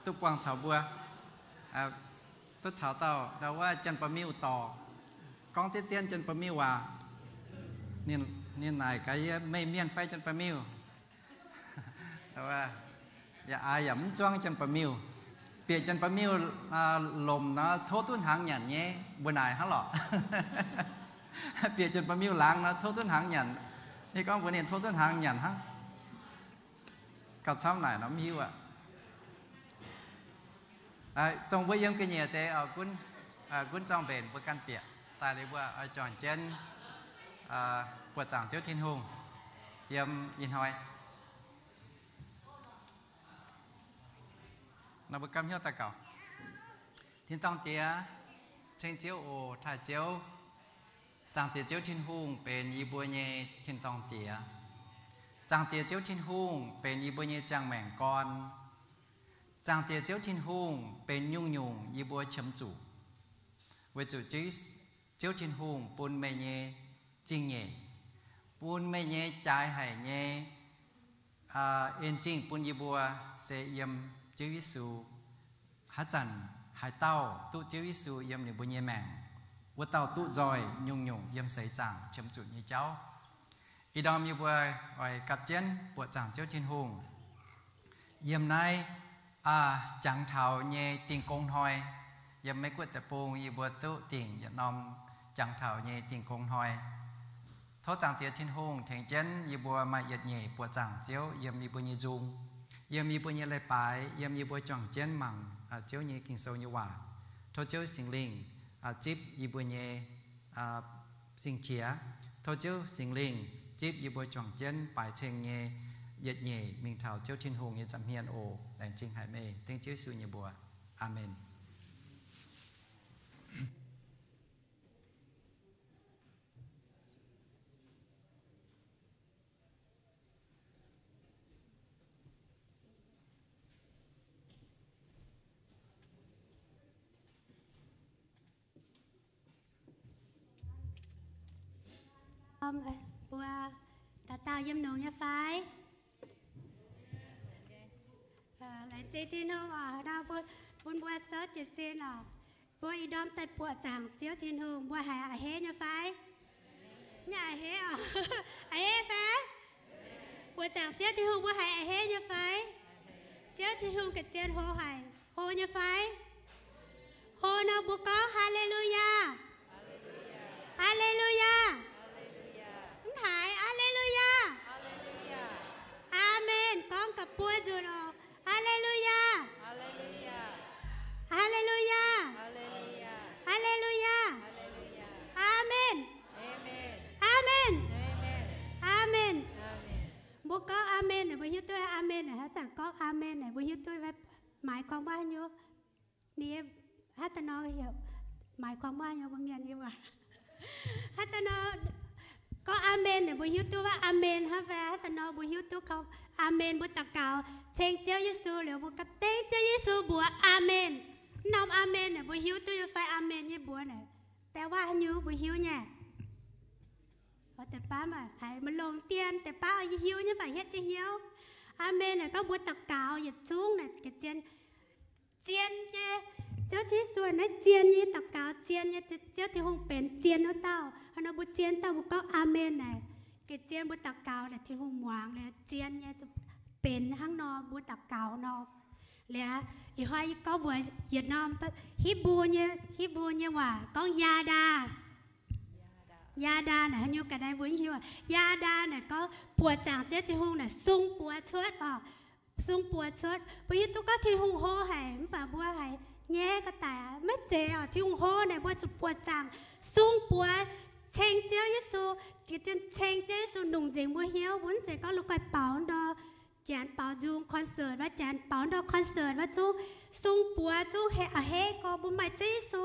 duqv buangh caux mbuo, duqv caux dauh ndau wuov Janx-Baamh Miuh dorc, gorngv diqv dien Janx-Baamh Miuh waac. Ninh naaic gaax yie, meih mienh fai Janx-Baamh Miuh? Yaac aaix yaac mv zuangv Janx-Baamh Miuh. Bieqc Janx-Baamh Miuh lomc nor, tov duqv hnaangx nyanc nyei, mbuo naaic hnangv lorqc. Bieqc Janx-Baamh Miuh laangz nor, tov duqv hnaangx nyanc. Yie gorngv mbuox ninh tov duqv hnaangx nyanc hnangv. Gauh camv naaic nor mv hiuv aqv. Dongh mbuo yiem ga'nyiec deix, gunv zorng mbenc mbuo ganh bieqc daaih liuz, mbuo oix juangc jienv buoqc zaangc Ziouv Tin-Hungh yiem ih hnoi. Nor mbuo gapv hnyouv daux gaux. Tin-dorngh Diex, ceng Ziouv oc. Taaih Ziouv, Zaangc Diex Ziouv Tin-Hungh benx yie mbuo nyei Tin-dorngh Diex. Zaangc Diex Ziouv Tin-Hungh benx yie mbuo nyei ziangh maengc gorn. Zaangc Diex Ziouv Tin-Hungh benx nyungc-nyungc yie mbuo qiemx zuqc. Weic zuqc Ziouv Tin-Hungh bun meih nyei zingh nyeic, bun meih nyei jaaix haic nyei en zingh bun yie mbuo se yiem Ziouv Yesu. Haaix zanc haaix dauh duqv Ziouv Yesu yiem ninh mbuo nyei maengc, wuov dauh duqv nzoih nyungc-nyungc yiem seix zaangc qiemx zuqc nyei jauv. Ih ndorm yie mbuo oix gapv jienv buoqc zaangc Ziouv Tin-Hungh. Yiem naaiv jangx taux nyei Dingh Gong Hnoi, yiem Meiv Guoqv deic-bung yie mbuo duqv dingc yietc norm jangx taux nyei Dingh Gong Hnoi. Tov Zaangc Diex Tin-Hungh tengx jienv yie mbuo maaih yietc nyeic buoqc zaangc Ziouv yiem yie mbuo nyei nzung, yiem yie mbuo nyei leiz-baaix, yiem yie mbuo juangc jienv mangc Ziouv nyei Ging-Sou nyei waac. Tov Ziouv Singx Lingh zipv yie mbuo nyei sing-qiex. Tov Ziouv Singx Lingh zipv yie mbuo juangc jienv baaix ceng nyei yietc nyeic mingh taux Ziouv Tin-Hungh nyei nza'hmien oc. Laengz zingh haic meih, dengv Ziouv Yesu nyei mbuox. Aamen. Mbuo dauh dauh yiem longx nyei fai? Laengz zingh Tin-Hungh oc, bun mbuo souv jiez sin oc. Mbuo ih ndorm daaih buoqc zaangc Ziouv Tin-Hungh, mbuo haiz a'hneiv nyei fai? Nyei a'hneiv oc. A'hneiv fai? Buoqc zaangc Ziouv Tin-Hungh, mbuo haiz a'hneiv nyei fai? Ziouv Tin-Hungh ga'zien hlo haic, hlo nyei fai? Hlo nor mbuo gorngv Haa^le^lu^yaa. Haa^le^lu^yaa. Mv haiz, Haa^le^lu^yaa. Aamen. Gorngv ga'buo nzunc oc. Haa^le^lu^yaa. Haa^le^lu^yaa. Haa^le^lu^yaa. Aamen. Aamen. Aamen. Mbuo gorngv aamen naaic, mbuo hiuv duqv aamen naaic, haaix zanc gorngv aamen naaic, mbuo hiuv duqv maaiz gorngv waac nyei. Ni, haaix dauh nor heuc maaiz gorngv waac nyei, mbuo mienh nyei waac. Haaix dauh nor gorngv aamen naaic, mbuo hiuv duqv waac aamen hnangv fai? Haaix dauh nor mbuo hiuv duqv gorngv aamen, mbuo daux gaux ceng Ziouv Yesu liuz, mbuo gapv dengv Ziouv Yesu mbuox aamen. Mv norm aamen naaic mbuo hiuv duqv nyei fai? Aamen nyei mbuox naaic, baeqc waac haaix nyungc mbuo hiuv nyei? Deix baav maaih haiz maaih longx dien, deix baav oix hiuv nyei, mv baac hietv jienv hnyouv. Aamen naaic gorngv mbuo daux gaux yietc zungv naaic ga'zien, zien nyei. Ziouv Yesu naaiv zien nyei, daux gaux zien nyei, Ziouv Tin-Hungh benx zien wuov dauh. Hnangv nor mbuo zien dauh mbuo gorngv aamen naaic, ga'zien mbuo daux gaux naaic Tin-Hungh muangx liuz zien nyei, benx hnangv nor mbuo daux gaux nor. Liuz ih hnoi yie gorngv mbuox yietc norm Hipv^lu nyei, Hipv^lu nyei waac gorngv Yaadaa. Yaadaa naaic haaix nyungc ga'naaiv mbuo mv hiuv. Yaadaa naaic gorngv buoqc zaangc Ziouv Tin-Hungh naaic sung buoz cuotv oc. Sung buoz cuotv. Mbuo hiuv duqv gorngv Tin-Hungh hlo haic, mv baac mbuo haiz nyaiv ga'daic maiv zeiz oc. Tin-Hungh hlo naaic mbuo zuqc buoqc zaangc sung buoz ceng Ziouv Yesu, ga'zien ceng Ziouv Yesu longc nzengc mbuo hnyouv. Mbuo mv zeiz gorngv la'guaih baaux ndor, janx baaux nzung concert wuov, janx baaux ndor concert wuov zungv sung buoz zungv a'hneiv gorx. Mbuo maaih Ziouv Yesu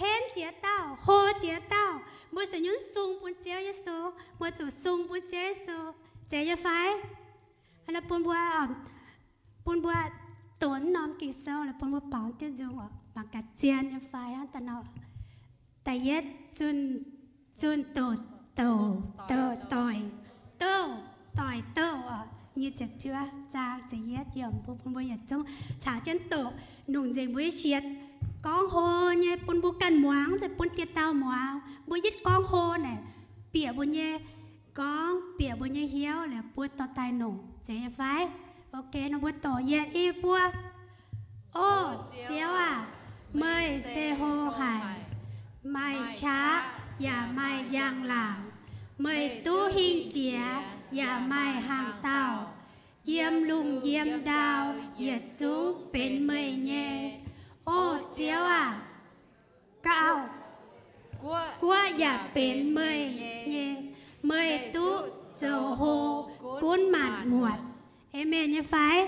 henv jiex dauh, hlo jiex dauh, mbuo se nyunv sung bun Ziouv Yesu. Mbuo zuqc sung bun Ziouv Yesu. Zeiz nyei fai? Bun mbuo, bun mbuo doqc norm Ging-Sou, bun mbuo baaux diuv nzung oc, mangc gaax zien nyei fai hnangv da'nor. Da'yietv, zunh doqc, doqc, doqc, doic, doqc, doic, doqc oc. Nyic ziepc juov zaang ziepc yietv yiemc, mbuo, mbuo yietc zungv caux jienv doqc. Longc nzengc mbuo nyei qiex gorngv hlo nyei bun mbuo ganh muangx, mv zeiz bun dieh dauh muangx. Mbuo yietv gorngv hlo naaic, bieqc mbuo nyei gorngv, bieqc mbuo nyei hnyouv liuz, mbuo dorh daaih longc, zeiz nyei fai? Ok, nor mbuo doqc yietc i buo. O Ziouv aac, meih se hlo haic, maaih qaqv yaac maaih njang-laangc. Meih duqv hingh jiex yaac maaih hnaangx dauh. Yiem lungh yiem ndau yietc zungv benx meih nyei. O Ziouv aac, gauh guoqv yaac benx meih nyei. Meih duqv zoux hlo gunv maanc muotc. Aamen nyei fai?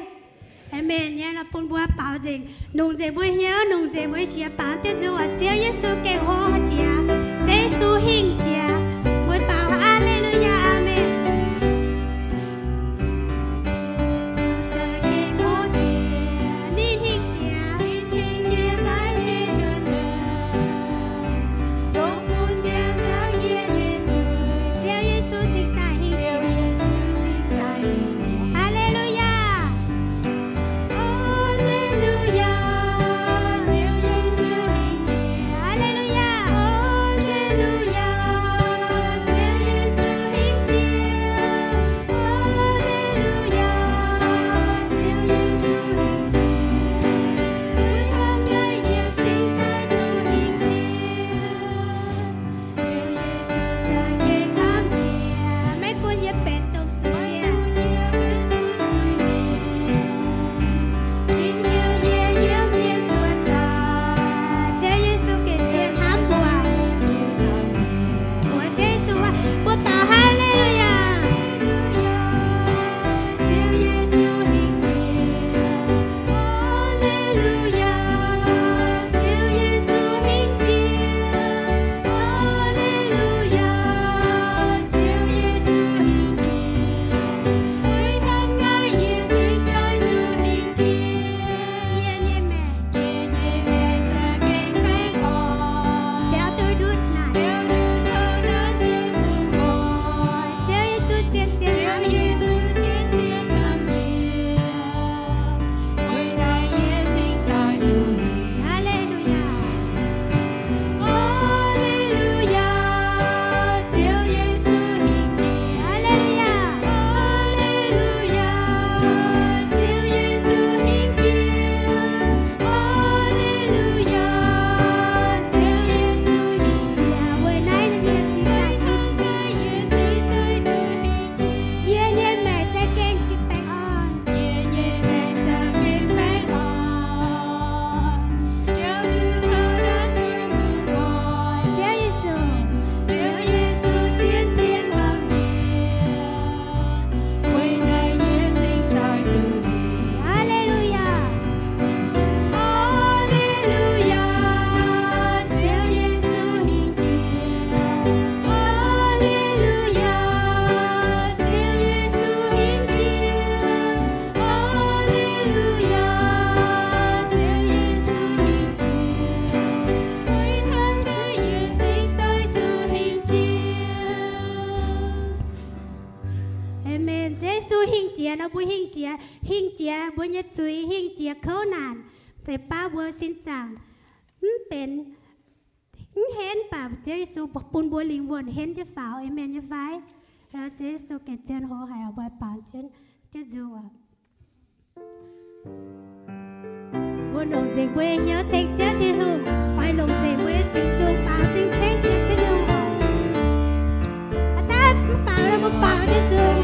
Aamen nyei. Nor bun mbuo baaux nzengc, longc nzengc mbuo hnyouv, longc nzengc mbuo qiex baaux diuv nzung, Ziouv Yesu gengh hlo jiex, Ziouv Yesu hingh jiex. Mbuo baaux, Aa^le^lu^yaa, aamen. Ninh hingh jiex, Ziouv Yesu cingx daaih hingh jiex. Aa^le^lu^yaa. Maiv gunv yie benx dongh zuiz-mienh, yie hnyouv yie yiem mienh cuotv daaih, Ziouv Yesu gengh zien hnamv mbuo. Mbuox Ziouv Yesu, mbuo baaux haa^le^lu^yaa. Ziouv Yesu hingh jiex. Yie nyei maengc za'gengh baengh orn. Ziouv Yesu. Aa^le^lu^yaa. Aamen. Ziouv Yesu hingh jiex nor, mbuo hingh jiex, hingh jiex mbuo nyei zuiz, hingh jiex kouv naanc, se baav mbuo sin zaangc mv benx, mv henv, mv baac Ziouv Yesu bun mbuo lingh wuonh henv jienv faaux. Aamen nyei fai? Ziouv Yesu gengh zien hlo haic, mbuo baaux jienv, jienv nzung oc. Mbuo longc nzengc mbuo nyei hnyouv ceng Ziouv Tin-Hungh, oix longc nzengc mbuo nyei singx nzung baaux nzengc ceng Ziouv Tin-Hungh oc. Aa, daaih mv baaux, mbuo baaux jienv nzung.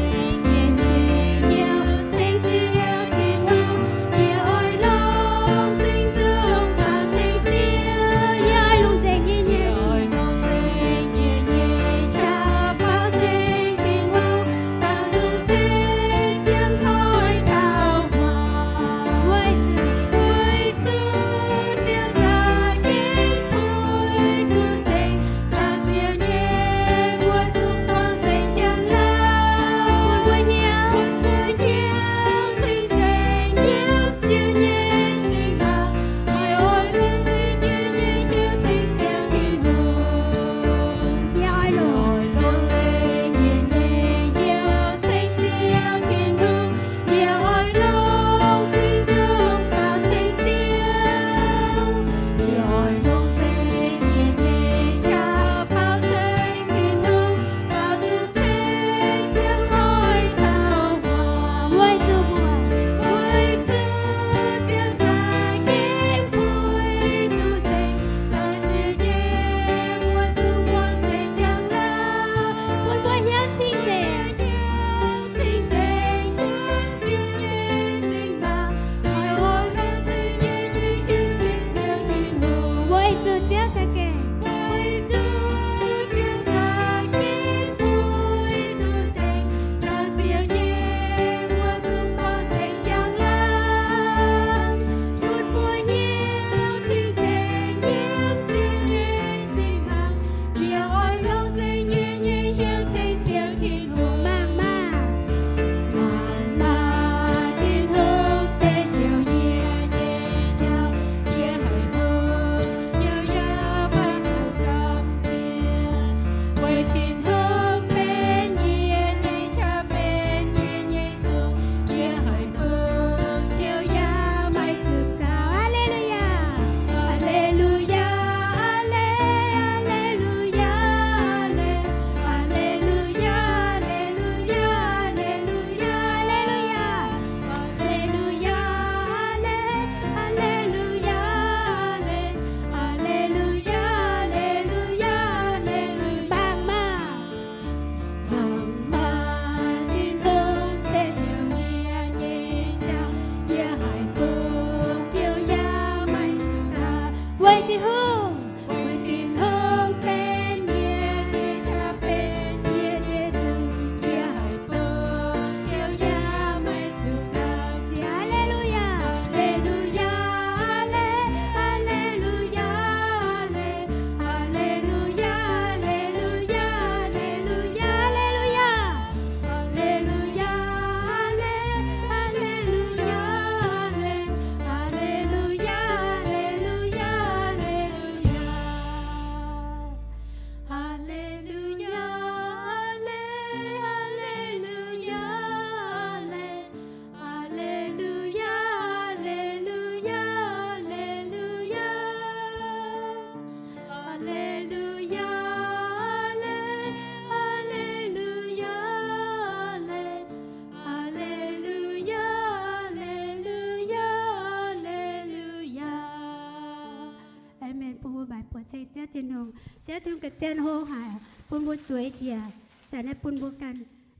Ziouv Tin-Hungh, Ziouv Tin-Hungh ga'zien hlo haic, bun mbuo zueiz njiec. Zanc naaiv bun mbuo ganh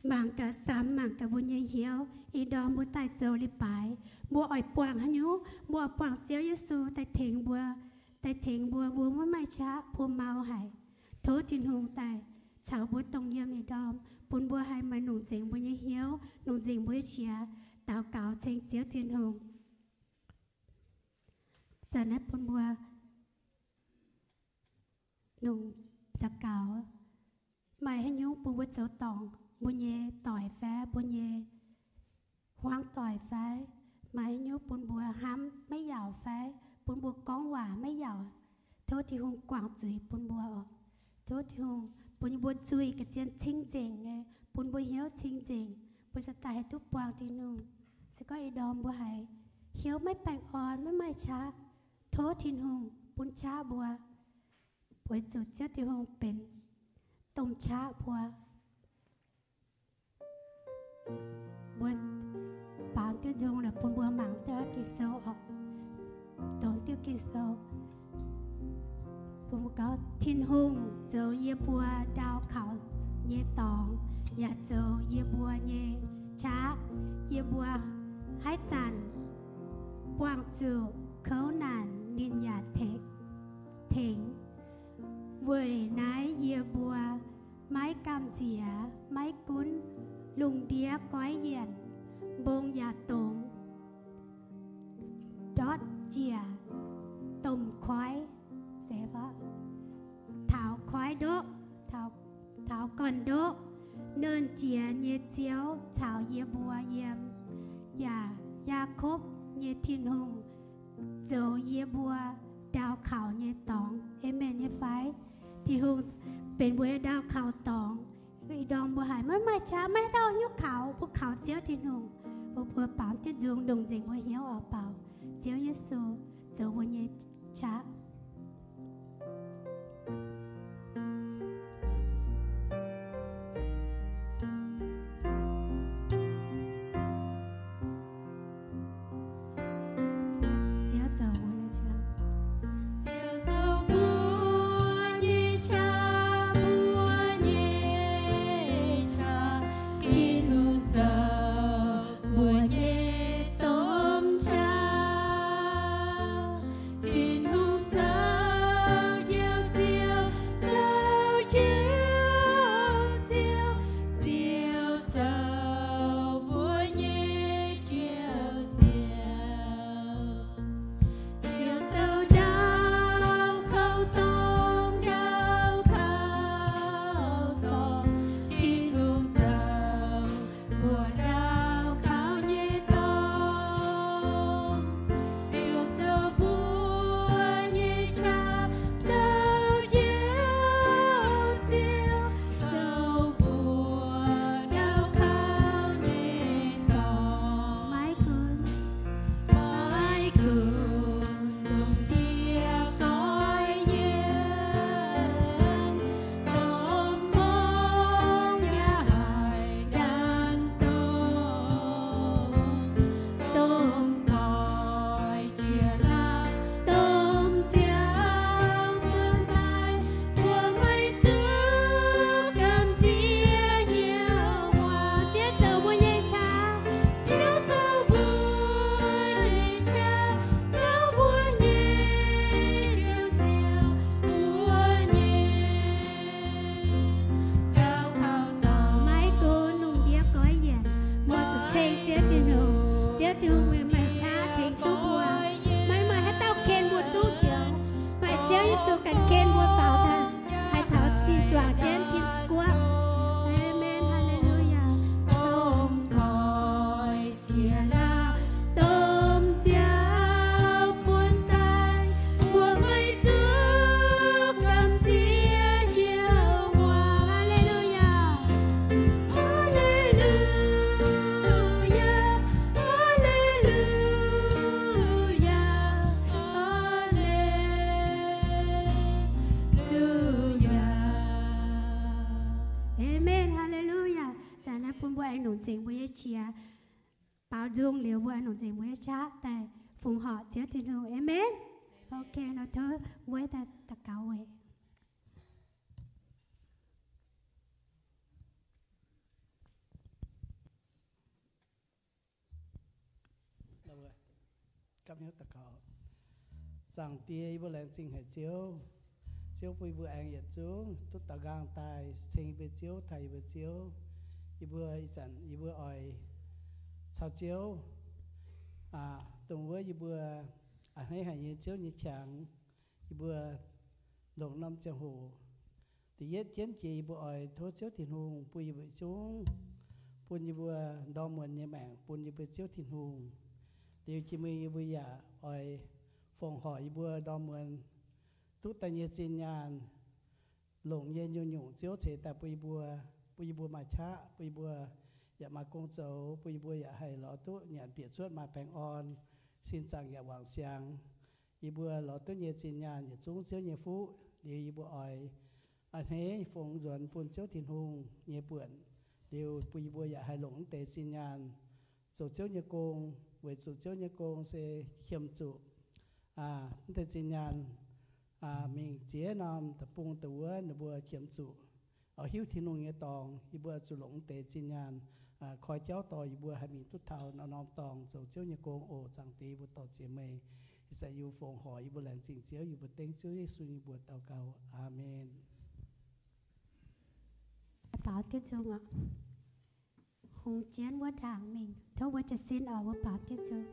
mangc gaax, samx mangc gaax mbuo nyei hnyouv. Ih ndorm mbuo daaih zoux leiz-baaix, mbuo oix buangh haaix nyungc? Mbuo oix buangh Ziouv Yesu daaih tengx mbuo, daaih tengx mbuo, mbuo maiv maaih qaqv, buo mau haic. Tov Tin-Hungh daaih caux mbuo dongh yiem ih ndorm, bun mbuo haih maaih longc nzengc mbuo nyei hnyouv, longc nzengc mbuo nyei qiex daux gaux ceng Ziouv Tin-Hungh. Zanc naaiv bun mbuo longc daux gaux. Maaih haaix nyungc bun mbuo zoux dorngc mbuo nyei doic fai mbuo nyei hmuangv doic fai? Maaih haaix nyungc bun mbuo hnamv maiv yaauc fai bun mbuo gorngv waac maiv yaauc? Tov Tin-Hungh guangc zuiz bun mbuo oc. Tov Tin-Hungh bun mbuo zuiz ga'zien cing-nzengc nyei, bun mbuo hnyouv cing-nzengc, mbuo cingx daaih haih duqv buangh Tin-Hungh. Se gorngv ih ndorm mbuo haiz hnyouv maiv baengh orn, maiv maaih qaqv, tov Tin-Hungh bun qaqv mbuo, weic zuqc Ziouv Tin-Hungh benx domh qaqv mbuo. Mbuo baamz diuh nzung la'bun mbuo mangc diuh Ging-Sou oc. Dongh diuh Ging-Sou bun mbuo gauh, Tin-Hungh zoux yie mbuo ndau kaux nyei dorngx, yaac zoux yie mbuo nyei qaqv. Yie mbuo haaix zanc buangh zuqc kouv naanc, ninh yaac tengx. Weic naaiv yie mbuo maiv gamh nziex, maiv gunv lungh ndiev goiv yienc, mbong yaac dongz, ndortv njiec domh koiv, taux koiv ndoqv, taux gorn-ndoqv, Nernh Jiex nyei Ziouv caux yie mbuo yiem, yaac Yaakopv nyei Tin-Hungh zoux yie mbuo ndau kaux nyei dorngx. Aamen nyei fai? Tin-Hungh benx mbuo nyei ndau kaux dorngx. Ih ndorm mbuo haiz maiv maaih qaqv, maiv dauh nyungc kaux, mbuo kaux Ziouv Tin-Hungh. Mbuo, mbuo baamz diuh nzung longc nzengc mbuo hnyouv oc, baaux Ziouv Yesu zoux mbuo nyei qaqv. Ziouv zoux mbuo nyei qaqv. Ziouv zoux mbuo nyei qaqv, mbuo nyei qaqv. Tin-Hungh zoux mbuo nyei domh qaqv. Tin-Hungh zoux Njoux Ziouv, zoux Njoux Ziouv, Ziouv zoux mbuo nyei Njoux Ziouv. Ziouv zoux ndau kaux dorngx, ndau kaux dorngx. Tin-Hungh zoux mbuo ndau kaux nyei dorngx. Ziouv zoux mbuo nyei qaqv, zoux Njoux Ziouv, zoux mbuo ndau kaux nyei dorngx. Maiv gunv, maiv gunv lungh ndiev goiv yienc, domh mbong yaac haih ndaanv dongz, domh doic jiex laangz, domh ziangh buonc daaih, mbuo maiv zuqc gamh nziex hnyouv huaax. Ziouv zoux mbuo nyei qaqv, Ziouv zoux mbuo nyei qaqv, zoux mbuo nyei Njoux Ziouv, mbuo nyei ndau kaux dorngx. Maiv gunv lungh ndiev goiv yienc, mbuo zuqc ceng Ziouv Tin-Hungh. Ziouv Tin-Hungh meih qaqv tengx duqv mbuo. Maiv maaih haaix dauh ken mbuo duqv njoux. Maaih Ziouv Yesu ganh ken mbuo faaux daaih, haih taux tin-juangc jienv tin-guoqv. Aamen. Haa^le^lu^yaa. Domh koiv jiex laangz, domh ziangh buonc daaih, mbuo maiv zuqc gamh nziex hnyouv huaax. Haa^le^lu^yaa. Haa^le^lu^yaa. Haa^le^lu^yaa. Haa^le^lu^yaa. Aamen. Haa^le^lu^yaa. Zanc naaiv bun mbuo aengx longc nzengc mbuo nyei qiex. Baaux nzung liuz, mbuo aengx longc nzengc mbuo nyei qaqv daaih fongc horc Ziouv Tin-Hungh. Aamen. Ok, nor tov mbuo daaih daux gaux weic Zaangc Diex, yie mbuo laengz zingh haic Ziouv. Ziouv bun yie mbuo aengx yietc zungv duqv daux nqaang daaih ceng yie mbuo Ziouv, taaih yie mbuo Ziouv. Yie mbuo ih zanc yie mbuo oix caux Ziouv, dongh wuov yie mbuo a'hneiv haic nyei Ziouv nyei qangx, yie mbuo longc norm ziangh hoc. Da'yietv jienv jiex yie mbuo oix tov Ziouv Tin-Hungh bun yie mbuo yietc zungv, bun yie mbuo ndorm muonz nyei maengc bun yie mbuo Ziouv Tin-Hungh. Liuz jiex mingh yie mbuo yaac oix fongc horc yie mbuo ndorm muonz duqv daaih nyei zinh nyaanh, longc nyei nyungc-nyungc Ziouv ceix daaih bun yie mbuo, bun yie mbuo maaih qaqv, bun yie mbuo yaac maaih gong zoux, bun yie mbuo yaac haih lorz duqv nyanc bieqc cuotv maaih baengh orn, sin zaangc yaac wangc siangx. Yie mbuo lorz duqv nyei zinh nyaanh yietc zungv Ziouv nyei fuqv. Liuz yie mbuo oix a'hneiv fongx nzuonx bun Ziouv Tin-Hungh nyei buonc. Liuz bun yie mbuo yaac haih longc mv deix zinh nyaanh zoux Ziouv nyei gong, weic zuqc Ziouv nyei gong se qiemx zuqc mv deix zinh nyaanh mingh ziex norm deic-bung deic-wuov ninh mbuo qiemx zuqc. Oix hiuv Tin-Hungh nyei dorngx, yie mbuo zuqc longc mv deix zinh nyaanh koi jauv dorh yie mbuo haih mingh duqv taux norm-norm dorngx zoux Ziouv nyei gong oc. Zaangc Diex, yie mbuo dor-ziec meih. Ih zanc yie mbuo fongc horc, yie mbuo laengz zingh Ziouv, yie mbuo dengv Ziouv Yesu nyei mbuox daux gaux. Aamen. Baaux diuv nzung oc. Hungx jienv wuov ndaangc mingh. Tov mbuo jiez sin oc, mbuo baaux diuv nzung.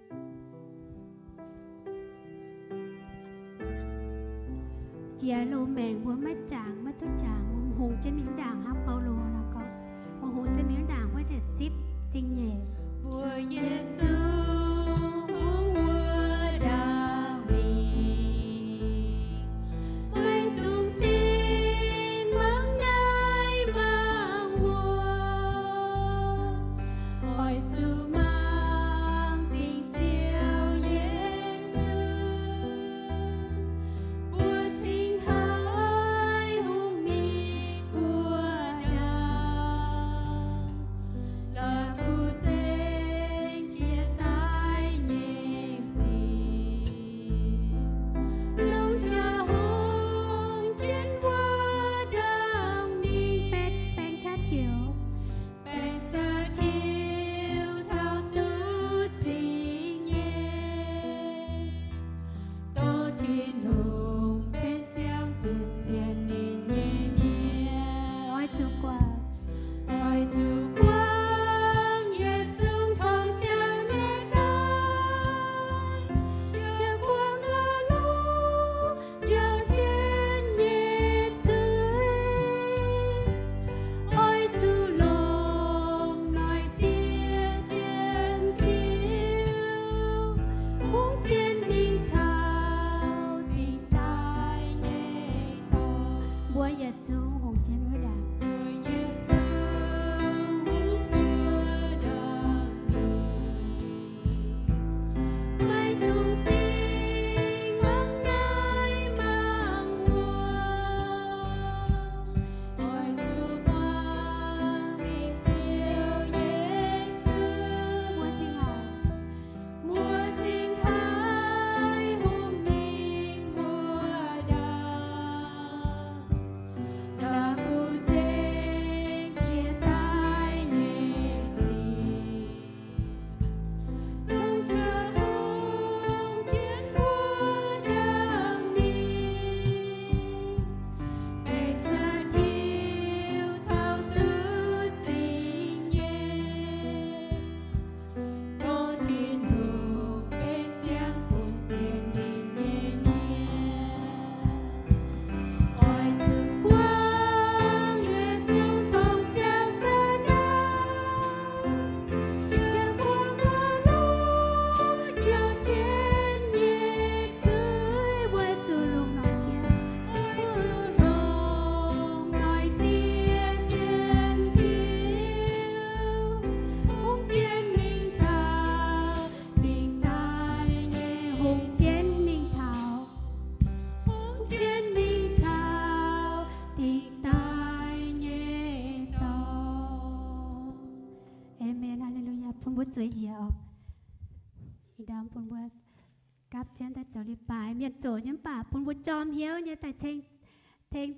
Jiex loz-maengc mbuo maiv jangx, maiv duqv jangx, mbuo hungx jienv mingh wuov ndaangc hnangv Baulo nor gorngv, mbuo hungx jienv mingh wuov ndaangc mbuo ziouc zipv zingh nyeic. Mbuo yietc zungh hungx wuov ndaangc mingh, maiv dungx dingh mangc naaiv mangc wuov, oix zuqc mangc dingc Ziouv Yesu. Mbuo cingx haih hungx mingh wuov ndaangc, la'kuqv zengx jiex daaih nyei sic, longc jauv hungx jienv wuov ndaangc mingh. Baengh, baengh jaax tiux, baengh jaax tiux taux duqv zingh nyeic, dongh Tin-Hungh benx ziangh bun sienx ninh nyei mienh. Oix zuqc guangc, oix zuqc guangc yietc zungv tongx jangx nyei dorngx, yaac guangc la'luqv yaac jienv nyei zuiz. Oix zuqc longc noic dieh jienv Ziouv, hungx jienv mingh taux dingc daaih nyei dorngx. Mbuo yietc zungv hungx jienv wuov ndaangc. Aamen. Haa^le^lu^yaa. Bun mbuo zueiz njiec oc. Ih ndorm bun mbuo gapv jienv daaih zoux leiz-baaix. Mienh zoqc nyei mv baac bun mbuo jorm hnyouv nyei daaih ceng, tengx,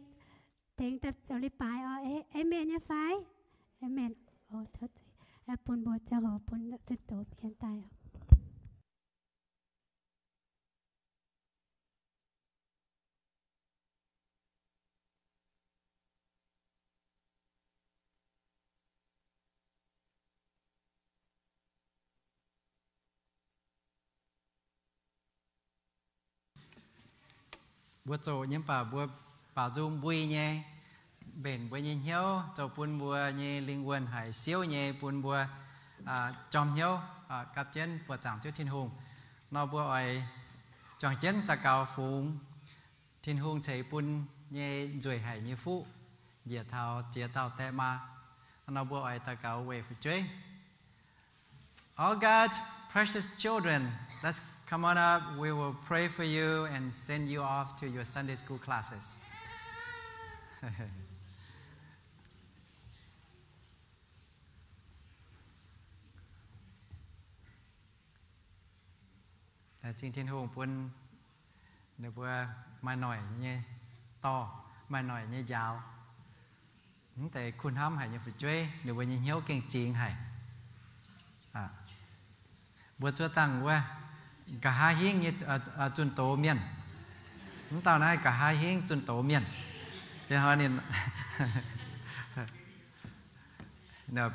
tengx daaih zoux leiz-baaix oc. Aamen nyei fai? Aamen. Bun mbuo ziangh hoc bun zuiz-doz mienh daaih oc. Mbuo zoqc nyei mv baac mbuo baaux nzung mbui nyei, mbenc mbuo nyei hnyouv, zoux bun mbuo nyei lingh wuonh haiz siouv nyei, bun mbuo jorm hnyouv, gapv jienv buoqc zaangc Ziouv Tin-Hungh. Nor mbuo oix juangc jienv daux gaux fungx Tin-Hungh ceix bun nyei nzueic haic nyei fuqv njiec taux ziex dauh die maa. Nor mbuo oix daux gaux weic fu'jueiv. All God's precious children, let's come on up. We will pray for you and send you off to your Sunday school classes. Laengz zingh Tin-Hungh bun ninh mbuo maaih noic nyei dorh, maaih noic nyei njaaux. Mv deix kuh hnamv haic nyei fu'jueiv, ninh mbuo nyei hnyouv gengh zingx haic. Mbuo zuov dangh wuov, nqa'haav hingv nyei zunh doz mienh. Mv dauh naaiv nqa'haav hingv zunh doz mienh.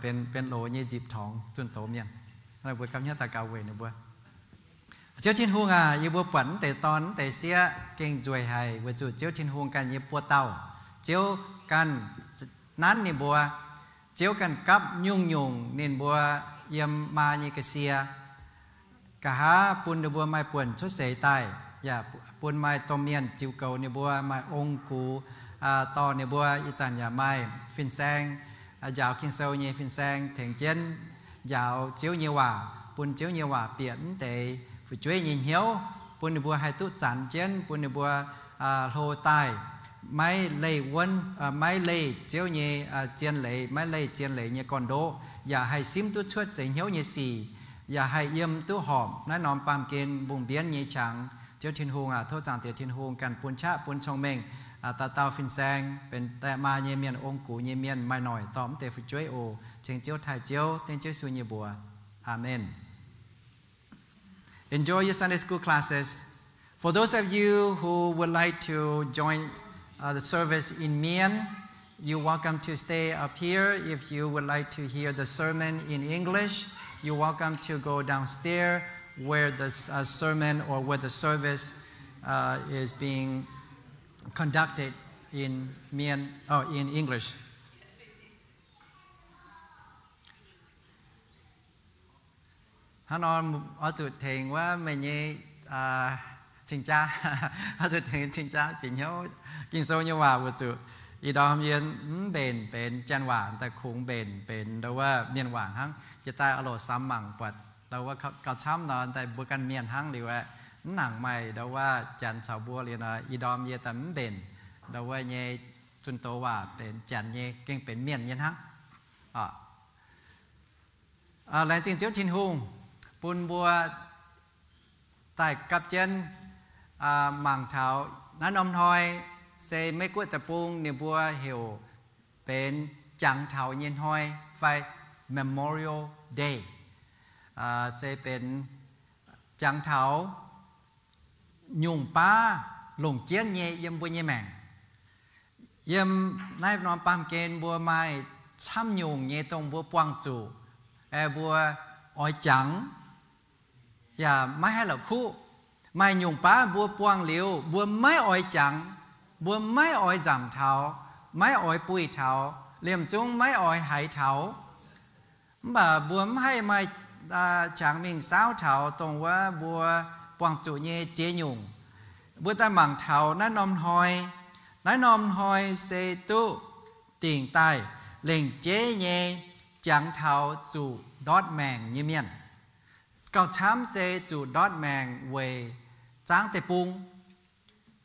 Benx, benx loz nyei nzipc torngx zunh doz mienh. Mbuo gapv hnyouv daux gaux weic ninh mbuo. Ziouv Tin-Hungh aac, yie mbuo buatc mv deix dorn mv deix sieqv gengh nzueic haic weic zuqc Ziouv Tin-Hungh ganh nyei buoz dauh. Ziouv ganh nanv ninh mbuo. Ziouv ganh gapv nyungc-nyungc ninh mbuo yiem maa nyei ga'sie. Nqa'haav bun ninh mbuo maaih buonc cuotv seix daaih, yaac bun maaih domh mienh ziux goux ninh mbuo, maaih ong-gux dorh ninh mbuo. Ih zanc yaac maaih fin-saeng, njaaux Ging-Sou nyei fin-saeng tengx jienv njaaux Ziouv nyei waac, bun Ziouv nyei waac bieqc mv deix fu'jueiv nyei hnyouv, bun ninh mbuo haih duqv zanx jienv, bun ninh mbuo hlo daaih, maiv leih wuonv, maiv leih Ziouv nyei zien leiz, maiv leih zien leiz nyei gorn-ndoqv, yaac haih simv duqv cuotv seix hnyouv nyei sic, yaac haih yiem duqv horpc naaiv norm baamh gen mbungh mbienv nyei qangx. Ziouv Tin-Hungh aac, tov Zaangc Diex Tin-Hungh ganh bun qaqv bun cong-mengh dauh dauh fin-saeng, benx die maa nyei mienh, ong-gux nyei mienh, maaih noic dorh mv deix fu'jueiv oc. Ceng Ziouv taaih Ziouv, dengv Ziouv Yesu nyei mbuox. Aamen. Enjoy your Sunday school classes. For those of you who would like to join uh, the service in Mien, you're welcome to stay up here. If you would like to hear the sermon in English, you're welcome to go downstairs where the uh, sermon or where the service uh, is being conducted in Mien, oh, in English. Hnangv nor, oix zuqc tengx wuov meih nyei cing-jaa, oix zuqc tengx cing-jaa bieqc hnyouv Ging-Sou nyei waac weic zuqc ih ndorm yie mv mbenc benx janx waac, daaih kungx mbenc benx ndau wuov mienh waac hnangv. Jiex daaih oix loc samx mangc buatc ndau wuov gauh camv nor, daaih mbuo ganh mienh hnangv liuz aeqv, mv nangc maaih ndau wuov janx caux mbuo liuz nor, ih ndorm yie daaih mv mbenc ndau wuov nyei zunh doz waac benx janx nyei, gengh benx mienh nyei hnangv. Laengz zingh Ziouv Tin-Hungh bun mbuo daaih gapv jienv mangc taux naaiv norm hnoi se Meiv Guoqv deic-bung ninh mbuo heuc benx jangx taux nyei hnoi fai Memorial Day. Se benx jangx taux nyungc baav longc jienv nyei yiem mbuo nyei maengc. Yiem naaiv norm baamh gen mbuo maaih camv nyungc nyei dongh mbuo buangh zuqc, mbuo oix jangx, yaac maiv haih la'kuqv. Maaih nyungc baav mbuo buangh liuz mbuo maiv oix jangx, mbuo maiv oix nzamc taux, maiv oix buih taux, liemh zungv maiv oix haiz taux. Mv baac mbuo mv haih maaih qangx mingh saauv taux dongh wuov mbuo buangh zuqc nyei ziex nyungc. Mbuo daaih mangc taux naaiv norm hnoi. Naaiv norm hnoi se duqv dingc daaih lengc jeiv nyei jangx taux zuqc ndortv maengc nyei mienh. Gauh camv se zuqc ndortv maengc weic zaangv deic-bung.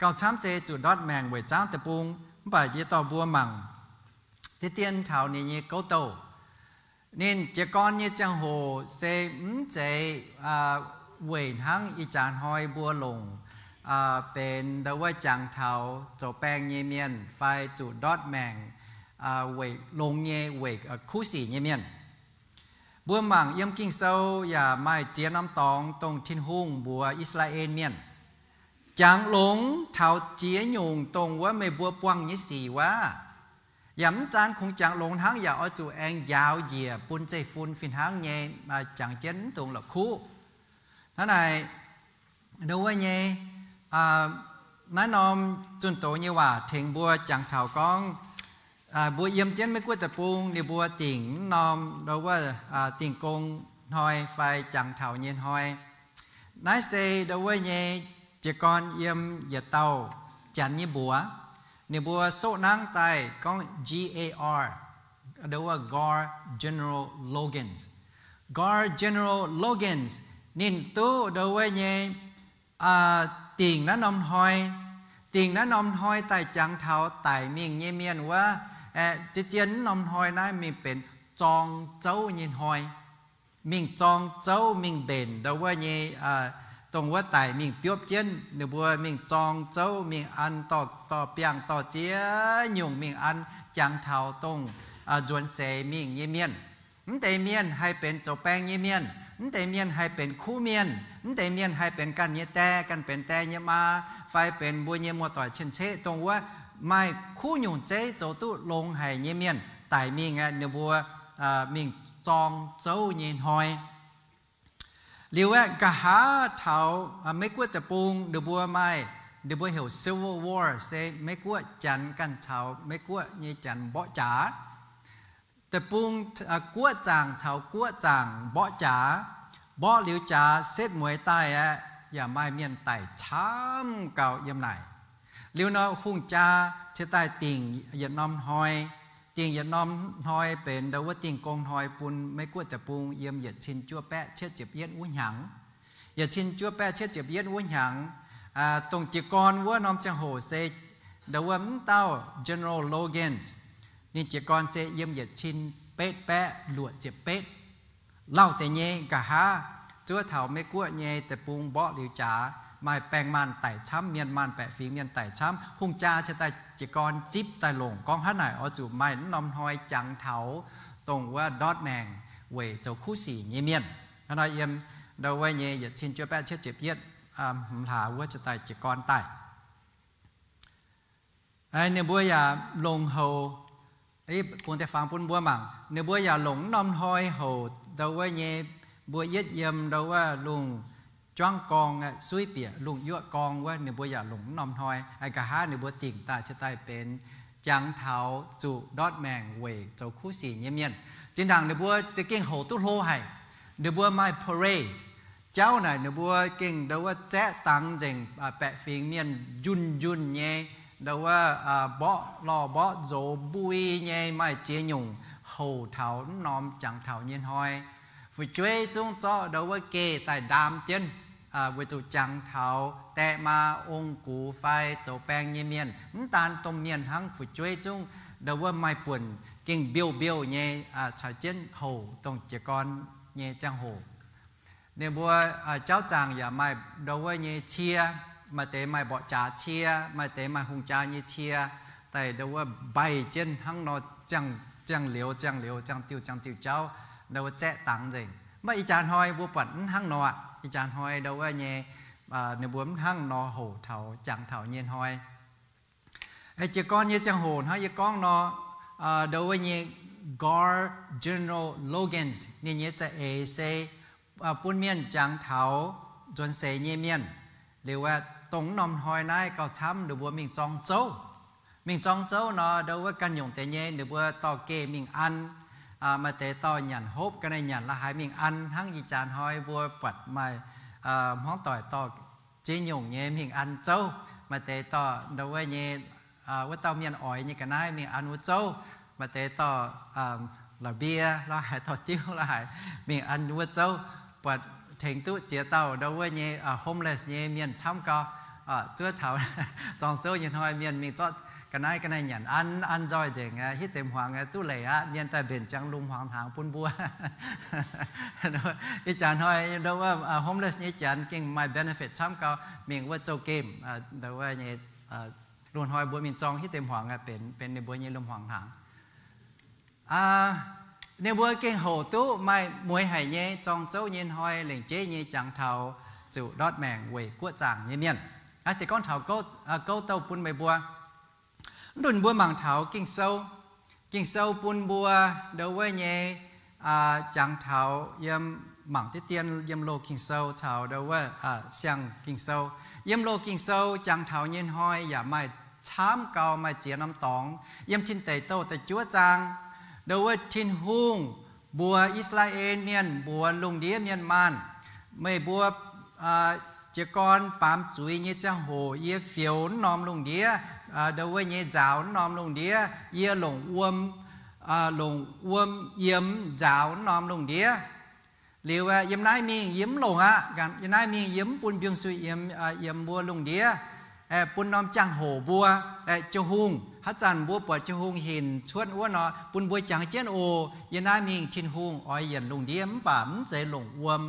Gauh camv se zuqc ndortv maengc weic zaangv deic-bung. Mv baac yie dorh mbuo mangc deix dien taux ninh nyei gouv douh. Ninh jiez gorn nyei ziangh hoc se mv zeiz weic hnangv ih jaax hnoi mbuo longc benx ndau wuov jangx taux zoux baeng nyei mienh fai zuqc ndortv maengc weic longx nyei, weic kuv sic nyei mienh. Mbuo mangc yiem Ging-Sou yaac maaih ziex norm dorngx dongh Tin-Hungh mbuox I^saa^laa^en Mienh, jangx longx taux ziex nyungc dongh wuov meih mbuo buangh nyei sic wuov. Yaac mv zaan kungx jangx longx hnangv, yaac oix zuqc aengx njaaux njiec bun zeiv-fun fih hnangv nyei, jangx jienv mv dungx la'kuqv. Hnangv naaic, ndau wuov nyei Naaiv norm zunh doz nyei waac tengx mbuo jangx taux gorngv mbuo yiem jienv Meiv Guoqv deic-bung ninh mbuo dingc mv norm ndo wuov dingh gong hnoi fai jangx taux nyei hnoi. Naaiv se ndo wuov nyei jiez gorn yiem yietc dauh Janx nyei mbuox, ninh mbuo soqv nangv daaih gorngv G A R, ndo wuov Gar General Logan. Gar General Logan ninh duqv ndo wuov nyei dingc naaiv norm hnoi, dingc naaiv norm hnoi daaih jangx taux daic mingh nyei mienh wuov, aeqv, zien-zien naaiv norm hnoi naaiv mingh benx zorng zouv nyei hnoi. Mingh zorng zouv mingh mbenc ndo wuov nyei, dongh wuov daic mingh biopv jienv, ninh mbuo mingh zorng zouv mingh an dorh, dorh biangh dorh ziex nyungc mingh an jangx taux dongh nzuonx seix mingh nyei mienh. Mv deix mienh haih benx zoux baeng nyei mienh, mv deix mienh haih benx kuv mienh, mv deix mienh haih benx ganh nyei die, ganh benx die nyei maa, fai benx mbuo nyei muoz-doic cien-ceqv, dongh wuov maaih kuv nyungc zeiv zoux duqv longx haic nyei mienh daic mingh aeqv, ninh mbuo mingh zorng zouv nyei hnoi. Liuz aeqv, nqa'haav taux Meiv Guoqv deic-bung ninh mbuo maaih, ninh mbuo heuc Civil War, se Meiv Guoqv Janx ganh caux Meiv Guoqv nyei Janx mborqv jaax. Deic-bung guoqv zaangc caux guoqv zaangc mborqv jaax. Mborqv liuz jaax setv mueiz daaih aeqv, yaac maaih mienh daic camv gau yiem naaic. Liuz nor hungh jaa ciex daaih dingc yietc norm hnoi. Dingc yietc norm hnoi benx ndo wuov dingh gong hnoi bun Meiv Guoqv deic-bung yiem yietc cin juov baeqv cietv ziepc yietv wuov hnyangx. Yietc cin juov baeqv cietv ziepc yietv wuov hnyangx, dongh jiez gorn wuov norm ziangh hoc se ndo wuov mv dauh General Logan, ninh jiez gorn se yiem yietc cin betv baeqv luoqc ziepc betv. Lauh deix nyei nqa'haav, zuov taux Meiv Guoqv nyei deic-bung mborqv liuz jaax, maaih baeng maanh daic camv, mienh maanh baeqc fingx mienh daic camv. Hungh jaa ciex daaih jiez gorn zipv daaih longc gorngv hnangv naaic oix zuqc maaih mv norm hnoi jangx taux dongh wuov ndortv maengc weic zoux kuv sic nyei mienh. Hnangv nor yiem ndo wuov nyei yietc cin juov baeqv cietv ziepc yietv hmz hlaax wuov ciex daaih jiez gorn daaih. Ninh mbuo yaac longc houc, bung deix fangx bun mbuo mangc, ninh mbuo yaac longc mv norm hnoi houc ndo wuov nyei, mbuo yietv yiem ndo wuov lungh juangv gorng, suiv bieqc lungh yuoqv gorng wuov, ninh mbuo yaac longc mv norm hnoi. Nqa'haav ninh mbuo dingc daaih ciex daaih benx jangx taux zuqc ndortv maengc weic zoux kuv sic nyei mienh. Zinh ndaangc ninh mbuo za'gengh houc duqv hlo haic. Ninh mbuo maaih parade jauv naaic, ninh mbuo gengh ndo wuov zaeqv dangx nzengc, baeqc fingx mienh njunh njunh nyei, ndo wuov mborqv lorh mborqv nzox mbui nyei, maaih ziex nyungc houc taux mv norm jangx taux nyei hnoi. Fu'jueiv zungv zorqv ndo wuov geh daaih ndaam jienv, weic zuqc jangx taux die maa, ong gux fai zoux baeng nyei mienh. Mv daan domh mienh hnangv, fu'jueiv zungv ndo wuov maaih buonc gengh mbiouh mbiouh nyei caux jienv houc dongh jiez gorn nyei ziangh hoc. Ninh mbuo jauv zaangc yaac maaih ndo wuov nyei cie, maaih deix maaih mborqv jaax cie, maaih deix maaih hungh jaa nyei cie, daaih ndo wuov mbaih jienv hnangv nor, ziangh liuz ziangh liuz, ziangh diuh ziangh diuh jauv, ndo wuov zaeqv dangx nzengc. Mv baac ih jaax hnoi mbuo buatc mv hnangv nor aqv. Ih jaax hnoi ndo wuov nyei, ninh mbuo mv hnangv nor houc taux jangx taux nyei hnoi. Jiez gorn nyei ziangh hoc hnangv yie gorngv nor, ndo wuov nyei Gar General Logan ninh nyei za'eix se bun mienh jangx taux nzuonx seix nyei mienh. Liuz aeqv, dongh mv norm hnoi naaiv gauh camv, ninh mbuo mingh zorng zouv. Mingh zorng zouv nor, ndo wuov ganh nyungc deix nyei ninh mbuo dorh geh mingh an. Maaih deix dorh nyanc hopv, ga'naaiv nyanc la'haaix mingh an, hnangv ih jaax hnoi mbuo buatc maaih hmuangv doic dorh ziex nyungc nyei mingh an zouv. Maaih deix dorh ndo wuov nyei, wuov dauh mienh oix nyei ga'naaiv mingh an wuov zouv. Maaih deix dorh la'mbie la'haaix, dorh diuv la'haaix mingh an wuov zouv. Buatc tengx duqv ziex dauh ndo wuov nyei homeless nyei mienh camv gau. Zuov taux zorng zouv nyei hnoi mienh mingh zorqv ga'naaiv ga'naaiv nyanc an, an nzoih nzengc, hitv deix hmuangx duqv leiz aqv. Mienh daaih mbenc ziangx lungh hmuangx hnaangx bun mbuo. Ih jaax hnoi ndo wuov homeless nyei janx gengh maaih benefit camv gau, mingh wuov zouv gemh, ndo wuov nyei, lungh hnoi mbuo mingh zorng hitv deix hmuangx, benx ninh mbuo nyei lungh hmuangx hnaangx. Ninh mbuo gengh hoc duqv maaih mueiz haic nyei zorng zouv nyei hnoi, lengc jeiv nyei jangx taux zuqc ndortv maengc weic guoqv zaangc nyei mienh. Naaiv se gorngv taux gouv, gouv douh bun meih mbuo. Mv nzunc mbuo mangc taux Ging-Sou. Ging-Sou bun mbuo ndo wuov nyei, jangx taux yiem, mangc diqv dien yiem Loz-Ging-Sou caux ndo wuov Siang-Ging-Sou. Yiem loz Ging-Sou jangx taux nyei hnoi yaac maaih camv gau, maaih ziex norm dorngx. Yiem Tin Deic Douh da'juov zaang, ndo wuov Tin-Hungh mbuox I^saa^laa^en Mienh, mbuox lungh ndiev mienh maanh, meih mbuo jiez gorn baamz zuiz nyei ziangh hoc yie fioux wuov norm lungh ndiev, ndo wuov nyei nzaaux wuov norm lungh ndiev, yie longc wuom, longc wuom yiem nzaaux wuov norm lungh ndiev. Liuz yiem naaiv mingh yie mv longc aqv. Yiem naaiv mingh yie mv bun mbiungc-suiv yiem, yiem mbuo lungh ndiev, bun norm jangx-hoc mbuo, Ziouv Hungh. Haaix zanc mbuo buatc Ziouv Hungh hinc cuotv wuov nor, bun mbuo jangx jienv oc. Yiem naaiv mingh Tin-Hungh oix yienc lungh ndiev mv baac mv zeiz longc wuom.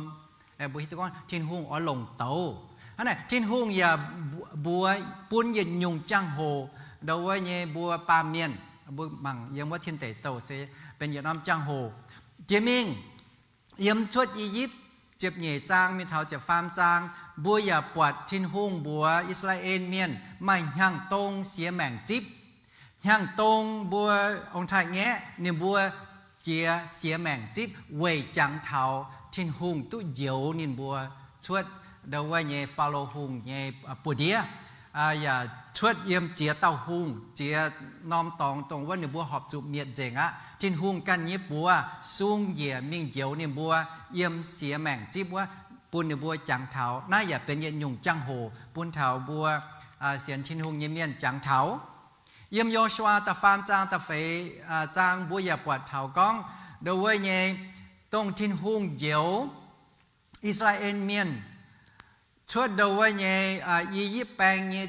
Mbuo hiuv duqv gorngv Tin-Hungh oix longc douz. Hnangv naaic Tin-Hungh yaac mbuox bun yietc nyungc jangx-hoc ndo wuov nyei mbuo baamh mienh. Mbuo mangc yiem wuov Tin Deic Douh se benx yietc norm jangx-hoc. Jiex mingh yiem Cuotv I^yipv ziepc nyeic zaang mingh taux ziepc faam zaang, mbuo yaac buatc Tin-Hungh mbuox I^saa^laa^en Mienh maaih hnyangx-dong siex maengc zipv. Hnyangx-dong mbuo ong-taaix-ngaeqv ninh mbuo jiex siex maengc zipv weic jangx taux Tin-Hungh duqv njoux ninh mbuo cuotv ndo wuov nyei Faalo Hungh nyei buoz-ndiev, yaac cuotv yiem ziex dauh hungh, ziex norm dorngx dongh wuov ninh mbuo horpc zuqc mietc nzengc aqv. Tin-Hungh ganh nyei buoz sung njiec mingh njoux ninh mbuo yiem siex maengc zipv wuov, bun ninh mbuo jangx taux. Naaiv yaac benx yietc nyungc jangx-hoc bun taux mbuo sienx Tin-Hungh nyei mienh jangx taux. Yiem Yo^su^waa da'faam zaang, da'feix zaang mbuo yaac buatc taux gorngv ndo wuov nyei, dongh Tin-Hungh njoux I^saa^laa^en Mienh cuotv ndo wuov nyei I^yipv Baeng nyei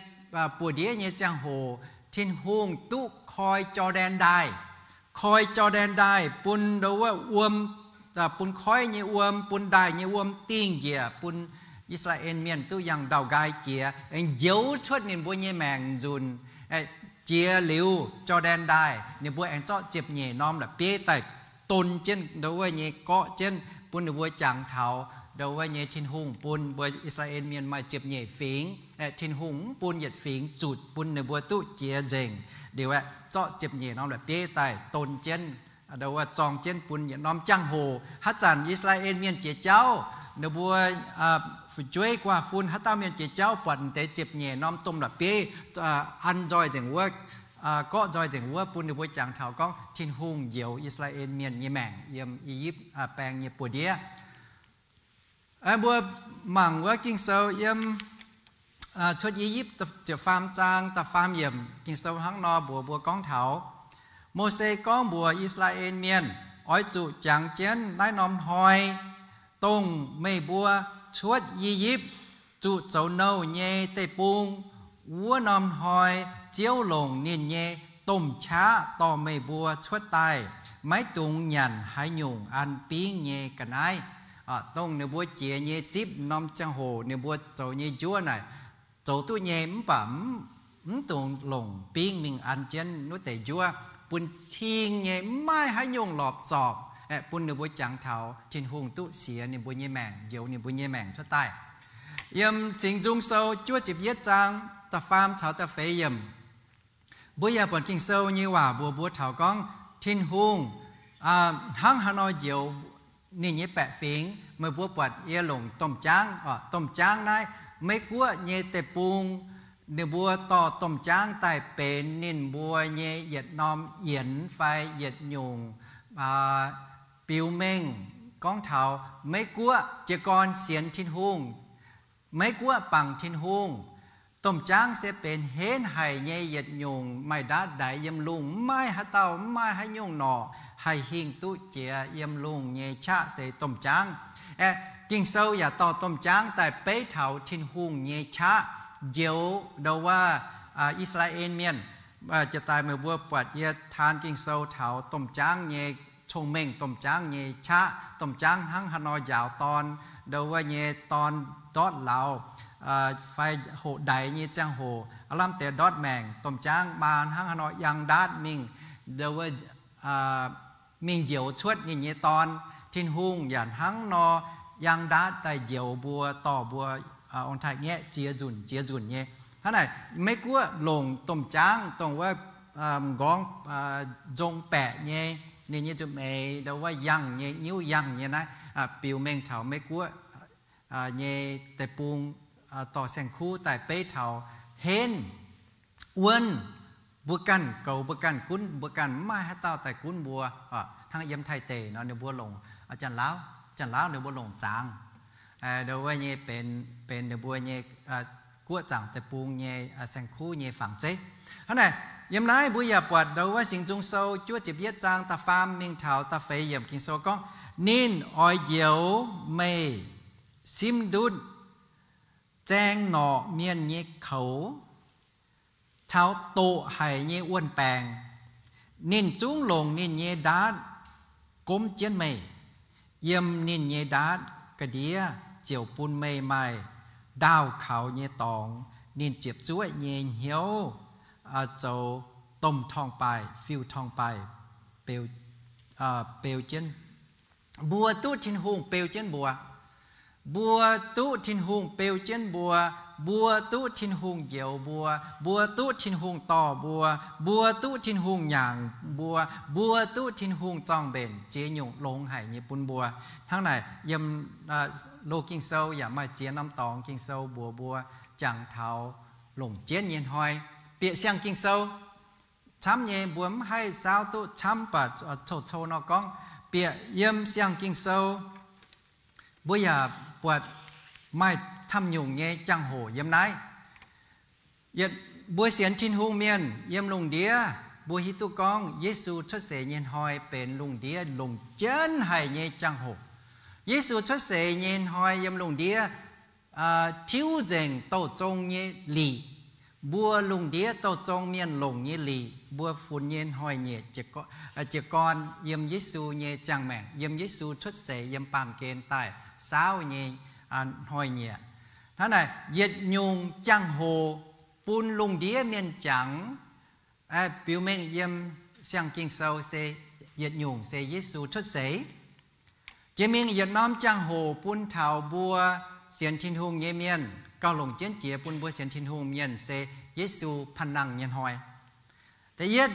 buoz-ndiev nyei ziangh hoc, Tin-Hungh duqv koi Jor^ndaen Ndaaih. Koi Jor^ndaen Ndaaih bun ndo wuov wuom, bun koiv nyei wuom, bun ndaaih nyei wuom dingh njiec, bun I^saa^laa^en Mienh duqv yangh ndau nqaai jiex, aengx njoux cuotv ninh mbuo nyei maengc nzunc. Jiex liuz Jor^ndaen Ndaaih, ninh mbuo aengx zorqv ziepc nyeic norm la'bieiv daaih don jienv ndo wuov nyei gorqv jienv bun ninh mbuo jangx taux ndo wuov nyei Tin-Hungh bun mbuo I^saa^laa^en Mienh maaih ziepc nyeic fingx. Tin-Hungh mv bun yietc fingx zutc, bun ninh mbuo duqv jiex nzengc. Liuz aeqv, zorqv ziepc nyeic norm la'bieiv daaih don jienv, ndo wuov zorng jienv bun yietc norm jangx-hoc. Haaix zanc I^saa^laa^en Mienh jiex jauv, ninh mbuo fu'jueiv guaax fun haaix dauh mienh jiex jauv buatc deix ziepc nyeic norm domh la'bieiv an nzoih nzengc wuov, gorqv nzoih nzengc wuov, bun ninh mbuo jangx taux gorngv Tin-Hungh njoux I^saa^laa^en Mienh nyei maengc yiem I^yipv Baeng nyei buoz-ndiev. Mbuo mangc wuov Ging-Sou yiem Cuotv I^yipv ziepc faam zaang da'faam yiemc, Ging-Sou hnangv nor mbuox mbuo gorngv taux, Mose gorngv mbuox I^saa^laa^en Mienh, Oix zuqc jangx jienv naaiv norm hnoi, dongh meih mbuo cuotv I^yipv, zuqc zoux nouh nyei deic-bung. Wuov norm hnoi Ziouv longc ninh nyei domh qaqv dorh meih mbuo cuotv daaih. Maiv dungx nyanc haaix nyungc an bingv nyei ga'naaiv. Dongh ninh mbuo jiex nyei zipv norm ziangh hoc ninh mbuo zoux nyei njuov naaic, zoux duqv nyei mv baac mv dungx longc bingv mingh an jienv wuov deix njuov, bun cing nyei, mv maaih haaix nyungc lorpc zorc, aeqv, bun ninh mbuo jangx taux Tin-Hungh duqv siex ninh mbuo nyei maengc, njoux ninh mbuo nyei maengc cuotv daaih. Yiem Singx Nzung Sou juov ziepc yietv zaang da'faam caux da'feix yiemc, mbuo yaac buatc Ging-Sou nyei waac mbuox mbuo taux gorngv Tin-Hungh hnangv haaix nor njoux ninh nyei baeqc fingx. Meih mbuo buatc yie longc domh jaangv, domh jaangv naaiv, Meiv Guoqv nyei deic-bung, ninh mbuo dorh domh jaangv daaih benx ninh mbuo nyei yietc norm yienx fai yietc nyungc biux mengh gorngv taux Meiv Guoqv jiez gorn sienx Tin-Hungh, Meiv Guoqv bangc Tin-Hungh. Domh jaangv se benx henv haic nyei yietc nyungc maaih ndaatv ndaix yiem lungh, mv maaih haaix dauh, mv maaih haaix nyungc norqc haih hingh duqv jiex yiem lungh nyei qaqv se domh jaangv. Aeqv, Ging-Sou yaac dorh domh jaangv daaih beiv taux Tin-Hungh nyei qaqv njoux ndo wuov I^saa^laa^en Mienh. Jiex daaih meih mbuo buatc yie taan Ging-Sou taux domh jaangv nyei cong-mengh, domh jaangv nyei qaqv, domh jaangv hnangv haaix nor njaaux dorn, ndo wuov nyei dorn ndortv lauz fai hoqc ndaix nyei ziangh hoc, aav lamh deix ndortv maengc, domh jaangv maa hnangv haaix nor yangh ndaatv mingh, ndo wuov mingh njoux cuotv ninh nyei dorn. Tin-Hungh yaac hnangv nor yangh ndaatv daaih njoux mbuo, dorh mbuo ong-taaix-ngaeqv ziex nzunc ziex nzunc nyei. Hnangv naaic, Meiv Guoqv longc domh jaangv dongh wuov m'nqorngv nzong baeqc nyei, ninh nyei nzunc meix ndo wuov yangh nyei, nyiuv yangh nyei naaiv, biux mengh taux Meiv Guoqv nyei deic-bung dorh saeng-kuv daaih beiv taux henv, wuonv, mbuo ganh goux mbuo ganh, gunv mbuo ganh, mv maaih haaix dauh daaih gunv mbuo. Hnangv yiem Taiv deic nor ninh mbuo longc Janx-Laauv, Janx-Laauv ninh mbuo longc zaangz. Ndo wuov nyei benx, benx ninh mbuo nyei guoqv zaangc deic-bung nyei saeng-kuv nyei fangx zeiv. Hnangv naaic, yiem naaiv mbuo yaac buatc ndo wuov Singx Nzung Sou juov ziepc yietv zaang da'faam mingh taux da'feix yiemc Ging-Sou gorngv, Ninh oix njoux meih simv ndutv zaeng norqc mienh nyei koux caux doqc haic nyei wuon-baengc. Ninh zungv longc ninh nyei ndaatv gomv jienv meih. Yiem ninh nyei ndaatv ga'ndiev ziouc bun meih maaih ndaauh kaux nyei dorngx. Ninh ziepc zuoqv nyei hnyouv zoux domh torngv-baaih, fiuv-torngv-baaih beu, beu jienv. Mbuo duqv Tin-Hungh beu jienv mbuo. Mbuo duqv Tin-Hungh beu jienv mbuo. Mbuo duqv Tin-Hungh njoux mbuo. Mbuo duqv Tin-Hungh dorh mbuo. Mbuo duqv Tin-Hungh nyaangc mbuo. Mbuo duqv Tin-Hungh zorng-mbenc ziex nyungc longx haic nyei bun mbuo. Hnangv naaic yiem Loz-Ging-Sou yaac maaih ziex norm dorngx Ging-Sou mbuox mbuo jangx taux longc jienv nyei hnoi. Bieqc siang-Ging-Sou camv nyei, mbuo mv haih saauv duqv camv, mv baac coqv-coqv nor gorngv bieqc yiem siang-Ging-Sou, mbuo yaac buatc maaih camv nyungc nyei jangx-hoc yiem naaiv. Yietc, mbuo sienx Tin-Hungh mienh yiem lungh ndiev, mbuo hiuv duqv gorngv Yesu cuotv seix nyei hnoi benx lungh ndiev longc jienv haic nyei jangx-hoc. Yesu cuotv seix nyei hnoi yiem lungh ndiev tiuv nzengc douh zong nyei lic, mbuo lungh ndiev douh zong mienh longc nyei lic, mbuo funx nyei hnoi-nyieqc jiez gorn yiem Yesu nyei ziangh maengc, yiem Yesu cuotv seix yiem baamh gen daaih saauv nyei hnoi-nyieqc. Hnangv naaic yietc nyungc jangx-hoc bun lungh ndiev mienh jangx, biux mengh yiem siang-Ging-Sou se yietc nyungc se Yesu cuotv seix. Jiex mingh yietc norm jangx-hoc bun taux mbuo sienx Tin-Hungh nyei mienh, gauh longc jienv jiex bun mbuo sienx Tin-Hungh mienh se Yesu panh nangh nyei hnoi. Da'yietv,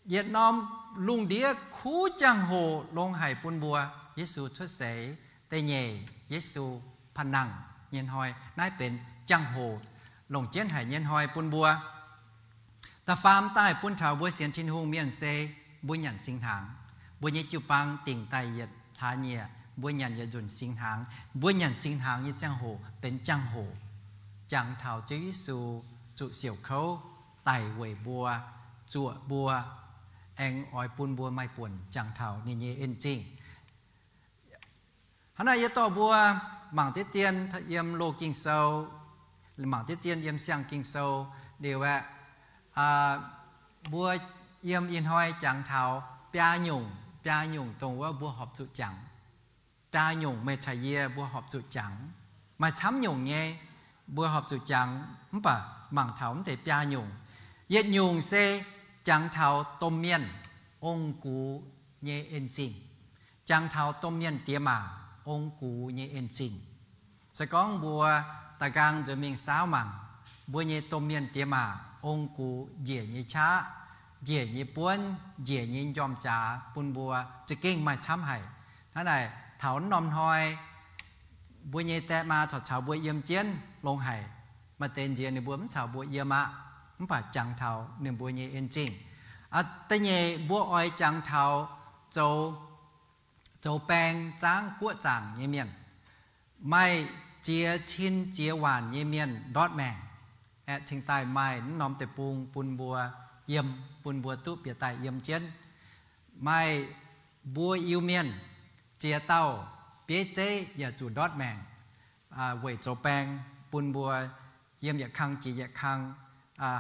yietc norm lungh ndiev kuv jangx-hoc longx haic bun mbuo, Yesu cuotv seix. Da'nyeic, Yesu panh nangh nyei hnoi. Naaiv benx jangx-hoc longc jienv haic nyei hnoi bun mbuo. Da'faam daaih bun taux mbuo sienx Tin-Hungh mienh se mbuo nyanc singx hnaangx. Mbuo nyei jiu-baang dingc daaih yietc hlaax nyieqc mbuo nyanc yietc nzunc singx hnaangx. Mbuo nyanc singx hnaangx nyei ziangh hoc benx jangx-hoc jangx taux Ziouv Yesu zuqc siouc kouv daic weic mbuo, zuoqc mbuo, aengx oix bun mbuo maaih buonc jangx taux ninh nyei en zingh. Hnangv naaic yie dorh mbuo mangc diqv dien yiem Loz-Ging-Sou, mangc diqv dien yiem siang-Ging-Sou liuz aeqv, mbuo yiem ih hnoi jangx taux biaa nyungc, biaa nyungc dongh wuov mbuo horpc zuqc jangx. Biaa nyungc meih caux yie mbuo horpc zuqc jangx. Maaih camv nyungc nyei mbuo horpc zuqc jangx, mv baac mangc taux mv deix biaa nyungc. Yietc nyungc se jangx taux domh mienh ong-gux nyei en zingh. Jangx taux domh mienh diex maac ong-gux nyei en zingh. Se gorngv mbuo da'nqaang nzuonx mingh saauv mangc, mbuo nyei domh mienh diex maac ong-gux njiec nyei qaqv, njiec nyei buonv, njiec nyei njormh jaax bun mbuo za'gengh maaih camv haic. Hnangv naaic taux naaiv norm hnoi mbuo nyei die maa corc caux mbuo yiem jienv longx haic. Maaih deix nziex ninh mbuo mv caux mbuo yiem aqv, mv baac jangx taux ninh mbuo nyei en zingh. Da'nyeic mbuo oix jangx taux zoux, zoux baeng zaangv guoqv zaangc nyei mienh, maaih ziex cin ziex waanc nyei mienh ndortv maengc. Aeqv, cingx daaih maaih naaiv norm deic-bung bun mbuo yiem, bun mbuo duqv bieqc daaih yiem jienv. Maaih mbuo Iu-Mienh ziex dauh bieiv zeiv yaac zuqc ndortv maengc weic zoux baeng, bun mbuo yiem yietc kang jiex yietc kang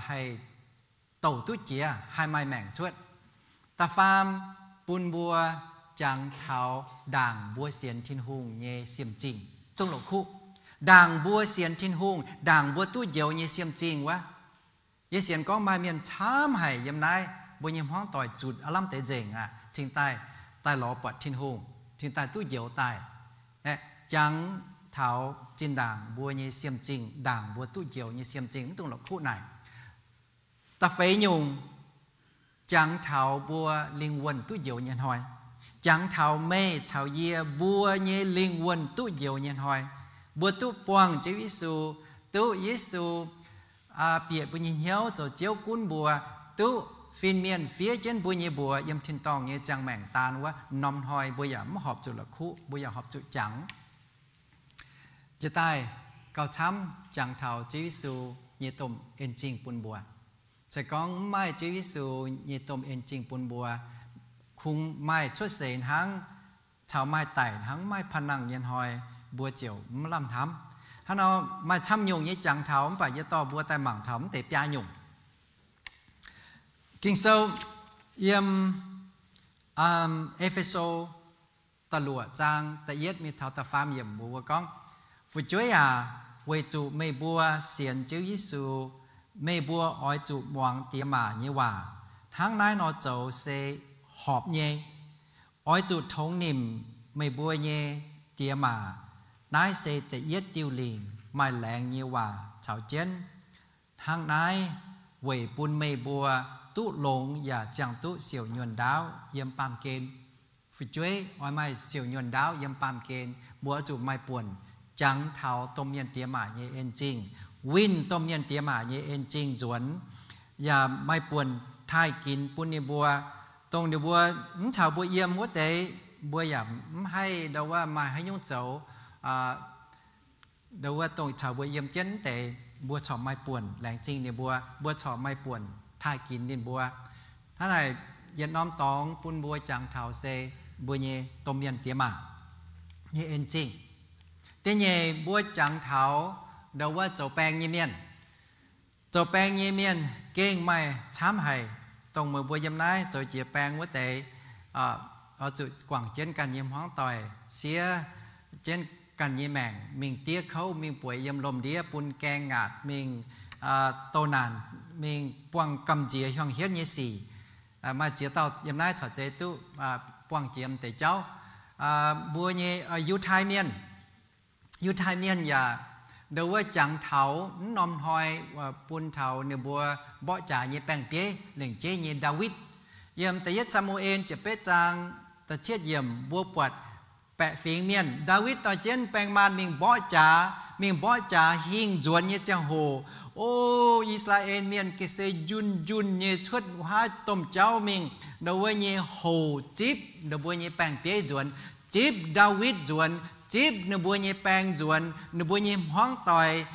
haih douc duqv jiex, haih maaih maengc cuotv. Da'faam, bun mbuo jangx taux ndaangc mbuo sienx Tin-Hungh nyei siem zingh. Dongh loc kuqv, ndaangc mbuo sienx Tin-Hungh, ndaangc mbuo duqv njoux nyei siem zingh wuov. Yie sienx gorngv maaih mienh camv haic yiem naaiv mbuo nyei hmuangv doic zutc aav lamh deix nzengc aqv, cingx daaih, daaih lorz buatc Tin-Hungh, cingx daaih duqv njoux daaih. Aeqv, jangx taux zinh ndaangc mbuo nyei siem zingh, ndaangc mbuo duqv njoux nyei siem zingh, mv dungx la'kuqv naaic. Da'feix nyungc, jangx taux mbuo lingh wuonh duqv njoux nyei hnoi. Jangx taux meih caux yie mbuo nyei lingh wuonh duqv njoux nyei hnoi. Mbuo duqv buangh Ziouv Yesu, duqv Yesu bieqc mbuo nyei hnyouv zoux Ziouv gunv mbuo, duqv fin-mienh fiev jienv mbuo nyei mbuox yiem tin-dorngh nyei ziangh maengc daan wuov norm hnoi, mbuo yaac mv horpc zuqc la'kuqv, mbuo yaac horpc zuqc jangx. Jiex daaih gauh camv jangx taux Ziouv Yesu nyei domh en zingh bun mbuo. Se gorngv mv maaih Ziouv Yesu nyei domh en zingh bun mbuo, kungx maaih cuotv seix hnangv, caux maaih daic hnangv, mv maaih panh nangh nyei hnoi, mbuo ziouc mv lamh hnamv. Hnangv nor maaih camv nyungc nyei jangx taux, mv baac yie dorh mbuo daaih mangc taux mv deix biaa nyungc. Ging-Sou yiem E^fe^so da'luoqc zaang da'yietv mingh taux da'faam yiemc mbuox mbuo gorngv, Fu'jueiv aac, weic zuqc meih mbuo sienx Ziouv Yesu, meih mbuo oix zuqc muangx diex maac nyei waac. Hnangv naaiv nor zoux se horpc nyei. Oix zuqc tongx nimc meih mbuo nyei diex maac. Naaiv se da'yietv diuh lingc maaih laengz nyei waac caux jienv. Hnangv naaiv weic bun meih mbuo duqv longx yaac ziangh duqv siouc nyuonh ndaauv yiem baamh gen. Fu'jueiv oix maaih siouc nyuonh ndaauv yiem baamh gen. Mbuo oix zuqc maaih buonc jangx taux domh mienh diex maac nyei en zingh, winh domh mienh diex maac nyei en zingh nzuonx, yaac maaih buonc taaih ginx bun ninh mbuo, dongh ninh mbuo mv caux mbuo yiem wuov deix, mbuo yaac mv haih ndau wuov maaih haaix nyungc zoux ndau wuov dongh caux mbuo yiem jienv deix, mbuo corc maaih buonc laengz zingh ninh mbuo, mbuo corc maaih buonc taaih ginx ninh mbuo. Hnangv naaic, yietc norm dorngx bun mbuo jangx taux se mbuo nyei domh mienh diex maac nyei en zingh. Da'nyeic, mbuo jangx taux ndau wuov zoux baeng nyei mienh. Zoux baeng nyei mienh gengh maaih camv haic. Dongh meih mbuo yiem naaiv zoux jiex baeng wuov deix, oix zuqc guangc jienv ganh nyei hmuangv doic, siev jienv ganh nyei maengc, mingh diev kouv, mingh bueix yiem lomc ndiev, bun gaeng ngaatc, mingh douz naanc, mingh buangh gamh nziex hiuang hietv nyei sic. Maaih ziex dauh yiem naaiv corc zeiz duqv buangh jiex deix jauv. Mbuo nyei Yiutai Mienh, Yiutai Mienh yaac ndau wuov jangx taux mv norm hnoi bun taux ninh mbuo mborqv jaax nyei baeng-bieiv, lengc jeiv nyei Ndaawitv. Yiem da'yietv Saa^mu^en ziepc betv zaang da'cietv yiemc mbuo buatc baeqc fingx mienh, Ndaawitv dorh jienv baeng maanh mingh mborqv jaax, mingh mborqv jaax hingh nzuonx nyei ziangh hoc, o, I^saa^laa^en Mienh ga'sie njunh njunh nyei cuotv wuov haav domh jauv mingh, ndau wuov nyei hoc zipv ninh mbuo nyei baeng-bieiv nzuonx, zipv Ndaawitv nzuonx, zipv ninh mbuo nyei baeng nzuonx, ninh mbuo nyei hmuangv doic,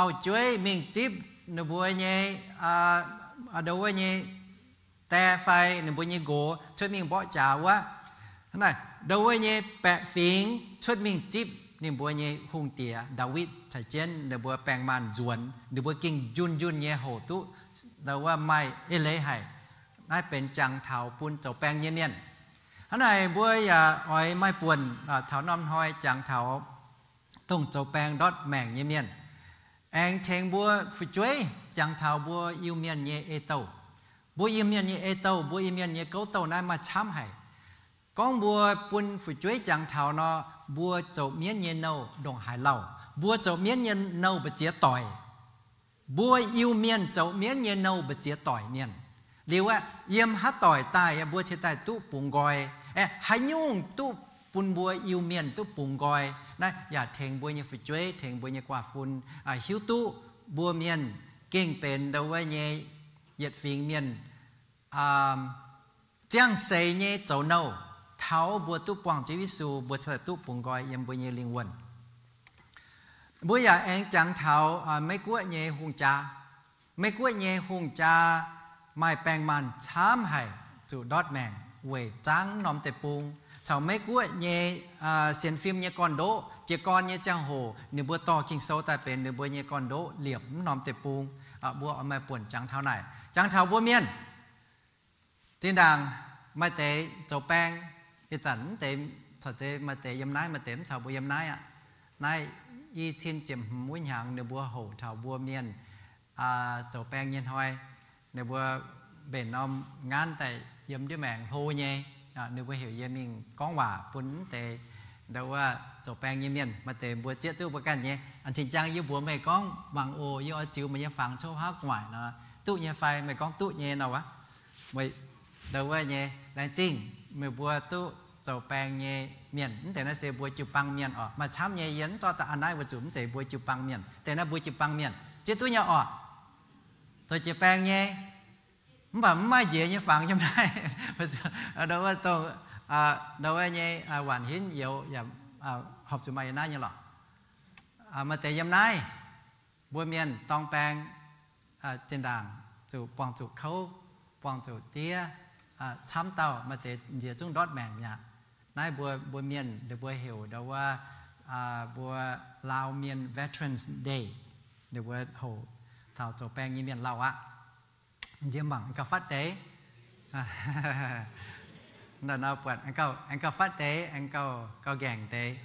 auv-jueiv mingh zipv ninh mbuo nyei, ndau wuov nyei die fai ninh mbuo nyei nqox cuotv mingh mborqv jaax wuov. Hnangv naaic, ndau wuov nyei baeqc fingx cuotv mingh zipv ninh mbuo nyei hungh diex Ndaawitv caux jienv ninh mbuo baeng maanh nzuonx, ninh mbuo gengh njunh njunh nyei hoc duqv, ndau wuov maaih eix leiz haic. Naaiv benx jangx taux bun zoux baeng nyei mienh. Hnangv naaic, mbuo yaac oix maaih buonc taux norm hnoi jangx taux dongh zoux baeng ndortv maengc nyei mienh. Aengx tengx mbuo fu'jueiv jangx taux mbuo Iu-Mienh nyei ei-douh. Mbuo Iu-Mienh nyei ei-douh, mbuo Iu-Mienh nyei gouv-douh naaiv maaih camv haic. Gorngv mbuo bun fu'jueiv jangx taux nor, mbuo zoux mienv nyei nouh ndongc haaix lauh? Mbuo zoux mienv nyei nouh mbu'ziex doic. Mbuo Iu-Mienh zoux mienv nyei nouh mbu'ziex doic mienh. Liuz aeqv, yiem haaix doic daaih mbuo cingx daaih duqv bungx nqoi. Aeqv, haaix nyungc duqv bun mbuo Iu-Mienh duqv bungx nqoi? Naaiv yaac tengx mbuo nyei fu'jueiv, tengx mbuo nyei guaax fun hiuv duqv mbuo mienh gengh benx ndau wuov nyei yietc fingx mienh ziangh seix nyei zoux nouh. Taux mbuo duqv buangh Ziouv Yesu, mbuo cingx daaih duqv bungx nqoi yiem mbuo nyei lingh wuonh. Mbuo yaac aengx jangx taux Meiv-Guoqv nyei hungh jaa. Meiv-Guoqv nyei hungh jaa maaih baeng maanh camv haic zuqc ndortv maengc weic zaangv mv norm deic-bung. Caux Meiv-Guoqv nyei sienx fim nyei gorn-ndoqv jiez gorn nyei ziangh hoc, ninh mbuo dorh Ging-Sou daaih benx ninh mbuo nyei gorn-ndoqv liepc mv norm deic-bung. Mbuo oix maaih buonc jangx taux naaic, jangx taux mbuo mienh. Zinh ndaangc maaih deix zoux baeng, ih zanc mv deix caux deix maaih deix yiem naaiv, maaih deix mv caux mbuo yiem naaiv aqv. Naaiv i cin ziepc hmz wuov hnyangx ninh mbuo hoqc taux mbuo mienh zoux baeng nyei hnoi, ninh mbuo mbenc norm ngaanv daaih yiem ndiev maengx hlo nyei. Ninh mbuo heuc yie mingh gorngv waac bun mv deix ndau wuov zoux baeng nyei mienh. Maaih deix mbuo zieqv duqv mbuo ganh nyei. A'cing-jang yie mbuox meih gorngv, mangc oc, yie oix ziux meih nyei fangx cov haav gu'nguaaic nor, duqv nyei fai? Meih gorngv duqv nyei nor wuov. Ndau wuov nyei, laengz zingh meih mbuo duqv zoux baeng nyei mienh. Mv deix naaiv se mbuo jiu-baang mienh oc. Maaih camv nyei, yie mv zorqv daaih a'naaiv weic zuqc mv zeiz mbuo jiu-baang mienh. Deix naaiv mbuo jiu-baang mienh ziex duqv nyei oc. Zoux jiex baeng nyei, mv baac mv maaih njiec nyei fangx yiem naaiv. Ndo wuov dongh, ndo wuov nyei waanc hinv youz yaac horpc zuqc maaih yiem naaiv nyei lorqc. Maaih deix yiem naaiv, mbuo mienh dorng baeng zinh ndaangc zuqc buangh zuqc kouv, buangh zuqc diev, camv dauh maaih deix nziex zungv ndortv maengc mi'aqv. Naaiv mbuo, mbuo mienh ninh mbuo heuc ndo wuov, mbuo Lao Mien Veterans Day, ninh mbuo hoc taux zoux baeng nyei mienh lauh aqv. Nziex mangc aengx gauh fatv deix. Buatc aengx gauh fatv deix, aengx gauh nqaengc deix.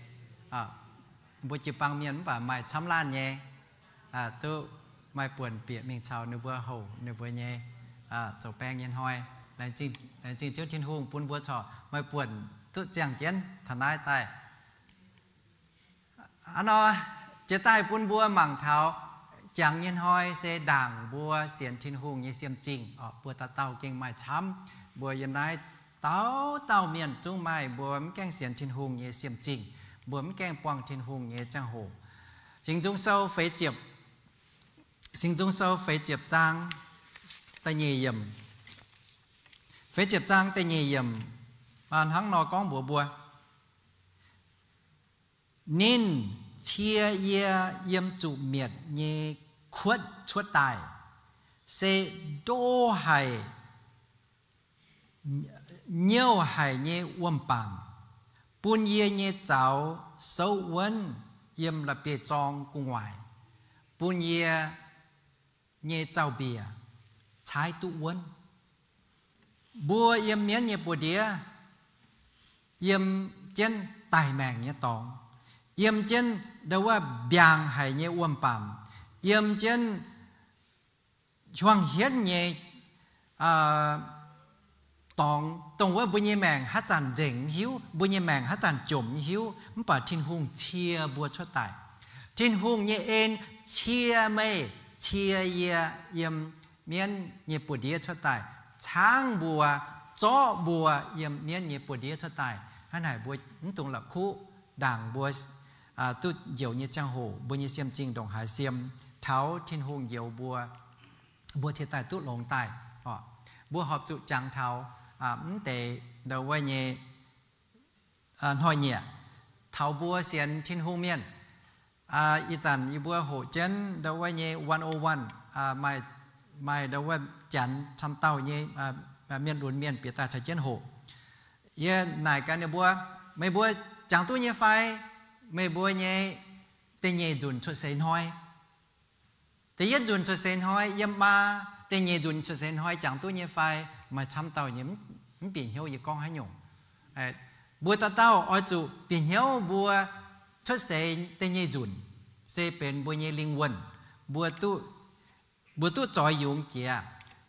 Mbuo jiu-baang mienh mv baac maaih camv laanh nyei, duqv maaih buonc bieqc mingh caux ninh mbuo hoc ninh mbuo nyei zoux baeng nyei hnoi. Laengz zingh Ziouv Tin-Hungh bun mbuo corc maaih buonc duqv ziangh jienv taux naaiv daaih. Hnangv nor, jiex daaih bun mbuo mangc taux jangx nyei hnoi se ndaangc mbuo sienx Tin-Hungh nyei siem-zingh oc. Mbuo dauh dauh gengh maaih camv. Mbuo yiem naaiv dauh dauh mienh zungv maaih mbuo mv gaengh sienx Tin-Hungh nyei siem-zingh, mbuo mv gaengh buangh Tin-Hungh nyei ziangh hoc. Singx Nzung Sou feix ziepc, Singx Nzung Sou feix ziepc zaang da'nyeic yiemc, feix ziepc zaang da'nyeic yiemc hnangv nor gorngv mbuox mbuo, Ninh cie yie yiem zuqc mietc nyei kuotv cuotv daaih, se ndo haic, nyouh haic nyei wuom-baamc, bun yie nyei zaux souv wuonv yiem la'bieiv zorng gu'nguaaic, bun yie nyei zaux-mbiec caaiv duqv wuonv. Mbuo yiem mienv nyei buoz-ndiev yiem jienv daic maengc nyei dorngx, yiem jienv ndo wuov mbiaangc haic nyei wuom-baamc, yiem jienv hiuang hietv nyei dorngx, dongh wuov mbuo nyei maengc haaix zanc nzengc mv hiuv, mbuo nyei maengc haaix zanc jomc mv hiuv, mv baac Tin-Hungh cie mbuo cuotv daaih. Tin-Hungh nyei en cie meih, cie yie yiem mienv nyei buoz-ndiev cuotv daaih, caangv mbuo, zorqv mbuo yiem mienv nyei buoz-ndiev cuotv daaih. Hnangv naaic mbuo mv dungx la'kuqv ndaangc mbuo duqv njoux nyei ziangh hoc mbuo nyei siem-zingh ndongc haaix siem, taux Tin-Hungh njoux mbuo, mbuo cingx daaih duqv longx daaih oc. Mbuo horpc zuqc jangx taux mv deix ndo wuov nyei hnoi-nyieqc taux mbuo sienx Tin-Hungh mienh. Ih zanc yie mbuo hoqc jienv ndo wuov nyei one oh one, maaih ndo wuov Janx camv dauh nyei mienh lunx mienh bieqc daaih caux jienv hoqc. Yie naaic gaax ninh mbuo, meih mbuo jangx duqv nyei fai? Meih mbuo nyei da'nyeic nzunc cuotv seix hnoi. Da'yietv nzunc cuotv seix hnoi yiem maa, da'nyeic nzunc cuotv seix hnoi jangx duqv nyei fai? Maaih camv dauh nyei mv bieqc hnyouv yie gorngv haaix nyungc. Mbuo dauh dauh oix zuqc bieqc hnyouv mbuo cuotv seix da'nyeic nzunc se benx mbuo nyei lingh wuonh. Mbuo duqv, mbuo duqv zoix yungz jiex.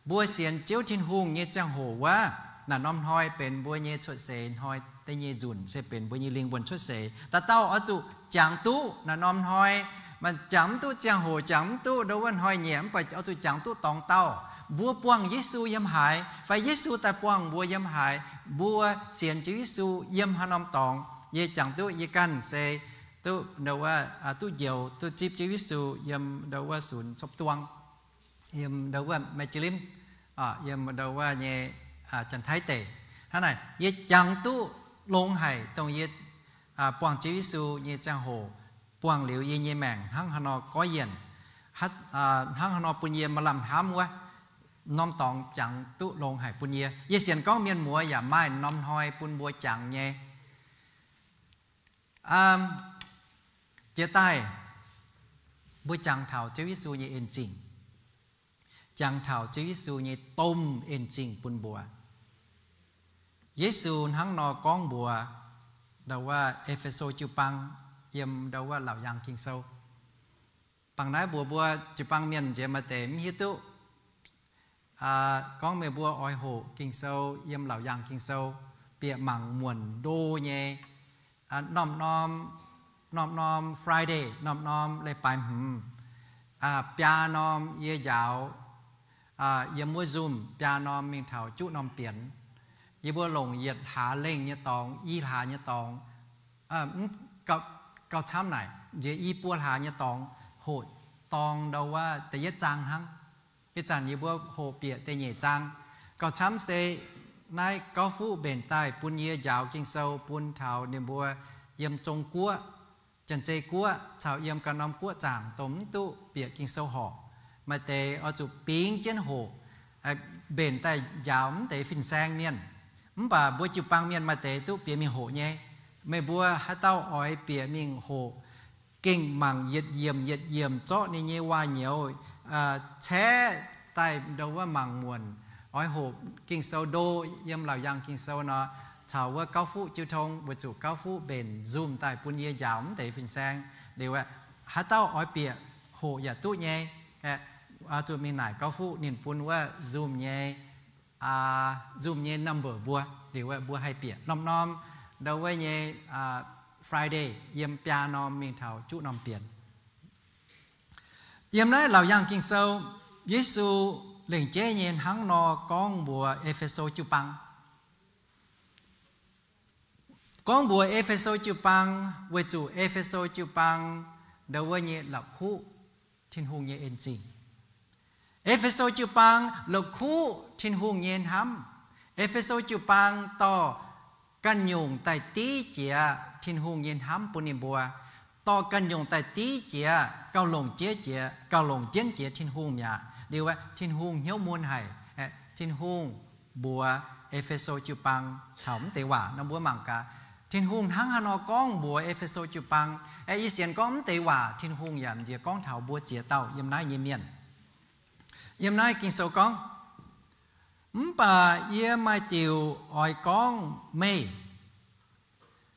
Mbuo sienx Ziouv Tin-Hungh nyei ziangh hoc wuov, naaiv norm hnoi benx mbuo nyei cuotv seix hnoi da'nyeic nzunc se benx mbuo nyei lingh wuonh cuotv seix. Dauh dauh oix zuqc jangx duqv naaiv norm hnoi. Maaih jangx mv duqv ziangh hoc, jangx mv duqv ndo wuov hnoi-nyieqc, mv baac oix zuqc jangx duqv dorngx dauh. Mbuo buangh Yesu yiem haaix, fai Yesu daaih buangh mbuo yiem haaix, mbuo sienx Ziouv Yesu yiem haaix norm dorngx, yie jangx duqv yie ganh se duqv ndo wuov, duqv njoux, duqv zipv Ziouv Yesu yiem ndo wuov sunx sopv duang, yiem ndo wuov Meijilimv, yiem ndo wuov nyei Janx-Taiv deic. Hnangv naaic yie jangx duqv longx haic dongh yie buangh Ziouv Yesu nyei ziangh hoc, buangh liuz yie nyei maengc hnangv haaix nor gorqv-yienh, hnangv haaix nor bun yie maaih lamh hnamv wuov, norm dorngx jangx duqv longx haic bun yie. Yie sienx gorngv mienh muoz yaac maaih norm hnoi bun mbuo jangx nyei. Jiex daaih, mbuo jangx taux Ziouv Yesu nyei en-zingh, jangx taux Ziouv Yesu nyei domh en-zingh bun mbuo. Yesu hnangv nor gorngv mbuox ndo wuov E^fe^so jiu-baang yiem ndo wuov Laauc Yaangh Ging-Sou. Bangc naaiv mbuox mbuo jiu-baang mienh nziex maaih deix mv hiuv duqv gorngv meih mbuo oix hoqc Ging-Sou yiem Laauc Yaangh Ging-Sou, bieqc mangc muonc ndo nyei, norm-norm, norm-norm Friday, norm-norm leiz-baaix hmz, biaa norm yie njaaux yiem wuov Zoom, biaa norm mingh taux juqv norm bienx. Yie mbuo longc yietc hlaax lengh nyei dorngx, i hlaax nyei dorngx, gauh camv naaic nziex i buo hlaax nyei dorngx hoqc dorng ndau wuov da'yietv zaang hnangv. Ih zanc yie mbuo hoqc bieqc da'nyeic zaang. Gauh camv se naaiv Gauv Fuqv mbenc daaih bun yie njaaux Ging-Sou bun taux ninh mbuo yiem Zong Guoqv, Janx-Zei Guoqv caux yiem ganh norm guoqv zaangc dongh mv duqv bieqc Ging-Sou horc. Maaih deix oix zuqc bingx jienv hoqc, mbenc daaih njaaux mv deix fin-saeng mienh. Mv baac mbuo jiu-baang mienh maaih deix duqv bieqc mingh hoqc nyei. Meih mbuo haaix dauh oix bieqc mingh hoqc, gengh mangc yietc yiemc yietc yiemc zorqv ninh nyei waac-nyouz caeqv daaih ndau wuov mangc muonc. Oix hoqc Ging-Sou ndo yiem Laauc Yaangh Ging-Sou nor, caux wuov Gauv Fuqv jiu tong, weic zuqc Gauv Fuqv mbenc Zoom daaih bun yie njaaux mv deix fin-saeng. Liuz haaix dauh oix bieqc hoqc yaac duqv nyei. Zuqc mingh naaic Gauv Fuqv ninh bun wuov Zoom nyei, Zoom nyei number mbuo, liuz mbuo haih bieqc norm-norm ndau wuov nyei Friday yiem biaa norm mingh taux juqv norm bienx. Yiem naaiv Laauc Yaangh Ging-Sou, Yesu lengc jeiv nyei hnangv nor gorngv mbuox E^fe^so jiu-baang. Gorngv mbuox E^fe^so jiu-baang weic zuqc E^fe^so jiu-baang ndau wuov nyei la'kuqv Tin-Hungh nyei en-zingh. E^fe^so jiu-baang la'kuqv Tin-Hungh nyei hnamv. E^fe^so jiu-baang dorh ganh nyungc daaih div jiex Tin-Hungh nyei hnamv bun ninh mbuo, dorh ganh nyungc daaih div jiex gauh longc jienv jiex, gauh longc jienv jiex Tin-Hungh mi'aqv. Liuz Tin-Hungh hnyouv mun haic. Tin-Hungh mbuox E^fe^so jiu-baang taux mv deix waac nor mbuo mangc gaax, Tin-Hungh hnangv haaix nor gorngv mbuox E^fe^so jiu-baang. Aeqv, yie sienx gorngv mv deix waac Tin-Hungh yaac nziex gorngv taux mbuo ziex dauh yiem naaiv nyei mienh. Yiem naaiv Ging-Sou gorngv, Mv baac yie maaih diuc oix gorngv meih,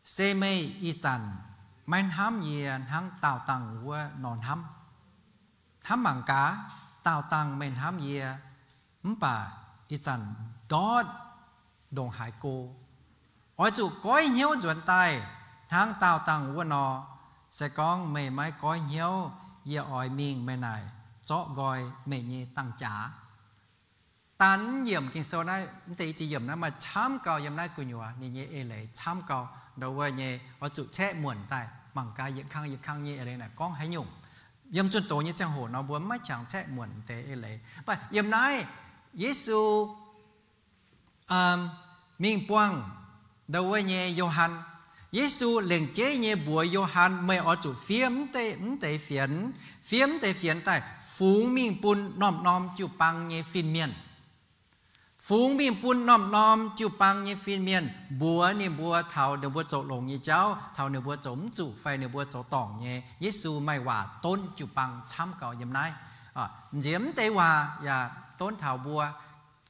se meih ih zanc maiv hnamv yie hnangv daauh dangh wuov nor hnamv. Hnamv mangc gaax, daauh dangh meih hnamv yie, mv baac ih zanc ndortv ndongc haaix go. Oix zuqc goiv hnyouv nzuonx daaih hnangv daauh dangh wuov nor. Se gorngv meih maiv goiv hnyouv, yie oix mingh meih naaic zorqv nqoi meih nyei dangh jaax. Daan yiemc Ging-Sou naaiv, mv deix i ziex yiemc naaiv maaih camv gau yiem naaiv gu'nyuoz ninh nyei eix leiz camv gau. Ndau wuov nyei oix zuqc caeqv muonc daaih mangc gaax yietc kang yietc kang nyei eix leiz naaic gorngv haaix nyungc. Yiem zunh doz nyei ziangh hoc nor mbuo maiv qangx caeqv muonc deix eix leiz. Mv baac yiem naaiv Yesu mingh buangh ndau wuov nyei Yo^han. Yesu lengc jeiv nyei mbuox Yo^han, meih oix zuqc fiev mv deix fienx, fiev mv deix fienx daaih fungx mingh bun norm-norm jiu-baang nyei fin-mienh. Fungx mingh bun norm-norm jiu-baang nyei fin-mienh, mbuox ninh mbuo taux ninh mbuo zoux longx nyei jauv, taux ninh mbuo zoux mv zuqc fai ninh mbuo zoux dorngc nyei. Yesu maaih waac donv jiu-baang camv gau yiem naaiv. Nziex mv deix waac yaac donv taux mbuo.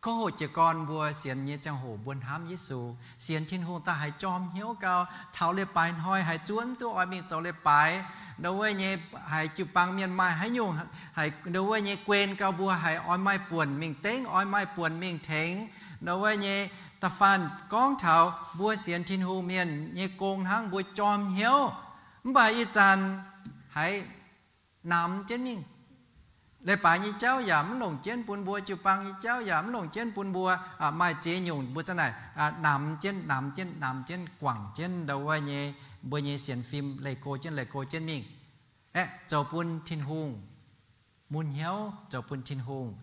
Ko hoqc jiez gorn mbuo sienx nyei ziangh hoc mbuo hnamv Yesu, sienx Tin-Hungh daaih haiz jorm hnyouv gau, taux leiz-baaix hnoi haiz zuov mv duqv oix mingh zoux leiz-baaix. Ndau wuov nyei haiz jiu-baang mienh maaih haaix nyungc, haiz ndau wuov nyei guen gau mbuo haiz oix maaih buonc mingh dengv, oix maaih buonc mingh tengx. Ndau wuov nyei da'faanh gorngv taux mbuo sienx Tin-Hungh mienh nyei gong hnangv mbuo jorm hnyouv. Mv baac ih zanc haiz namx jienv mingh. Leiz-baaix nyei jauv yaac mv longc jienv bun mbuo, jiu-baang nyei jauv yaac mv longc jienv bun mbuo. Maaih ziex nyungc mbuo za'naaic namx jienv, namx jienv, namx jienv, guangc jienv ndau wuov nyei mbuo nyei sienx fim leih go jienv, leih go jienv mingh. Aeqv, zoux bun Tin-Hungh mun hnyouv, zoux bun Tin-Hungh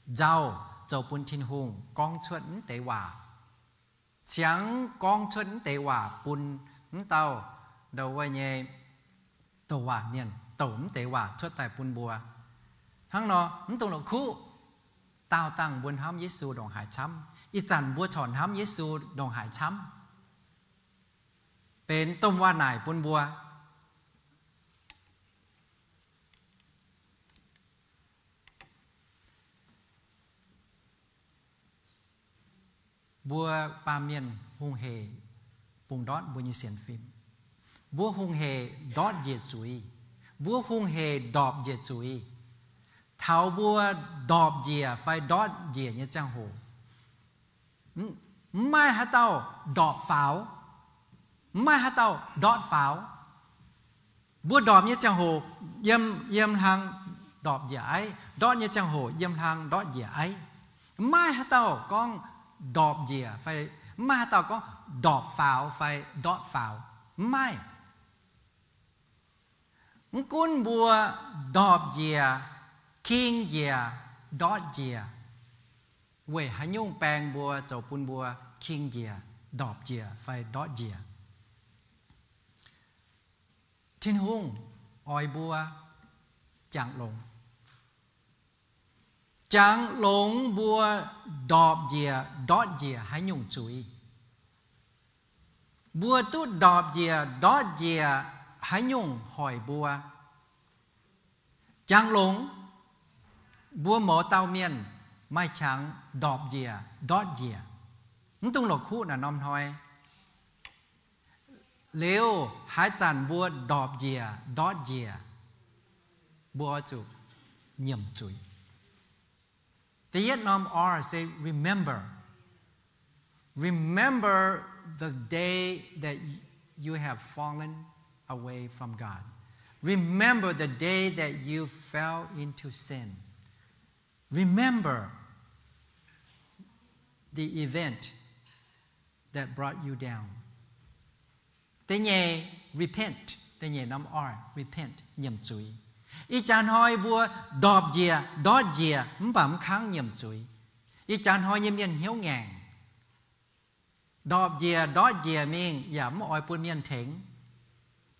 nzauh, zoux bun Tin-Hungh gorngv cuotv mv deix waac, ciangv gorngv cuotv mv deix waac bun mv dauh ndau wuov nyei douc waac mienh douc mv deix waac cuotv daaih bun mbuo. Hnangv nor, mv dungx la'kuqv daauh dangh mbuo hnamv Yesu ndongc haaix camv. Ih zanc mbuo corc hnamv Yesu ndongc haaix camv, benx domh waac naaic bun mbuo. Mbuo baamh mienh hungh hec bungx ndortv mbuo nyei sienx fim. Mbuo hungh hec ndortv njiec zuiz. Mbuo hungh hec ndorpc njiec zuiz. Taux mbuo ndorpc njiec fai ndortv njiec nyei ziangh hoc, mv maaih haaix dauh ndorpc faaux, mv maaih haaix dauh ndortv faaux. Mbuo ndorpc nyei ziangh hoc yiem, yiem hlang ndorpc njiec aiv, ndortv nyei ziangh hoc yiem hlang ndortv njiec aiv. Mv maaih haaix dauh gorngv ndorpc njiec fai Mv maaih haaix dauh gorngv ndorpc faaux fai ndortv faaux. Mv maaih. Mv gunv mbuo ndorpc njiec, king njiec, ndortv njiec, weic haaix nyungc baeng mbuo zoux bun mbuo king njiec, ndorpc njiec fai ndortv njiec, Tin-Hungh oix mbuo jangx longx. Jangx longx mbuo ndorpc njiec ndortv njiec haaix nyungc zuiz. Mbuo duqv ndorpc njiec ndortv njiec haaix nyungc hoic mbuo. Jangx longx, mbuo mouz dauh mienh maaih qangx ndorpc njiec ndortv njiec. Mv dungx la'kuqv naaic norm hnoi. Liuz haaix zanc mbuo ndorpc njiec ndortv njiec, mbuo oix zuqc nyiemc zuiz. Da'yietv norm R se remember. Remember the day that you have fallen away from God. Remember the day that you fell into sin. Remember the event that brought you down. Da'nyeic, repent. Da'nyeic norm R, repent, nyiemc zuiz. Ih jaax hnoi mbuo ndorpc njiec ndortv njiec mv baac mv kangv nyiemc zuiz. Ih jaax hnoi nyei mienh hnyouv ngaengc. Ndorpc njiec ndortv njiec mingh yaac mv oix bun mienh tengx.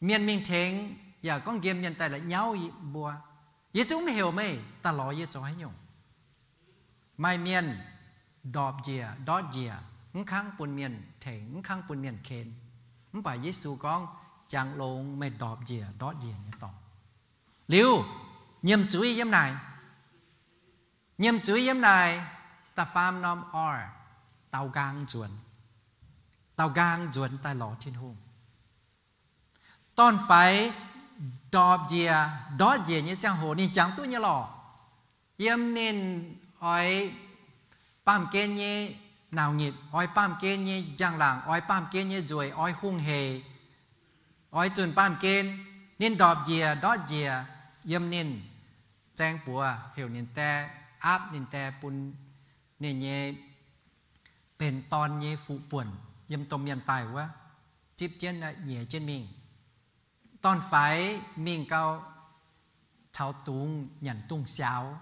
Mienh mingh tengx yaac gorngv nqemh mienh daaih la'nyauv mbuo. Yie zungv mv heuc meih daaih lorz yie zoux haaix nyungc. Maaih mienh ndorpc njiec ndortv njiec mv kangv bun mienh tengx, mv kangv bun mienh ken. Mv baac Yesu gorngv, jangx longx meih ndorpc njiec ndortv njiec nyei dorngx. Liuz, nyiemc zuiz yiem naaic. Nyiemc zuiz yiem naaic, da'faam norm R, daaux nqaang nzuonx. Daaux nqaang nzuonx daaih lorz Tin-Hungh. Dorn-faix ndorpc njiec ndortv njiec nyei ziangh hoc ninh jangx duqv nyei lorqc. Yiem ninh oix baamh gen nyei nauc nyitc, oix baamh gen nyei njang-laangc, oix baamh gen nyei nzueic, oix hungh heic, oix zunh baamh gen, ninh ndorpc njiec ndortv njiec yiem ninh zaeng buoz heuc ninh die, aapv ninh die bun ninh nyei benx dorn nyei fuqv buonc yiem domh mienh daaih wuov, zipv jienv nyiex jienv mingh. Dorn-faix mingh gau, caux dungz nyanc dungz siaaux.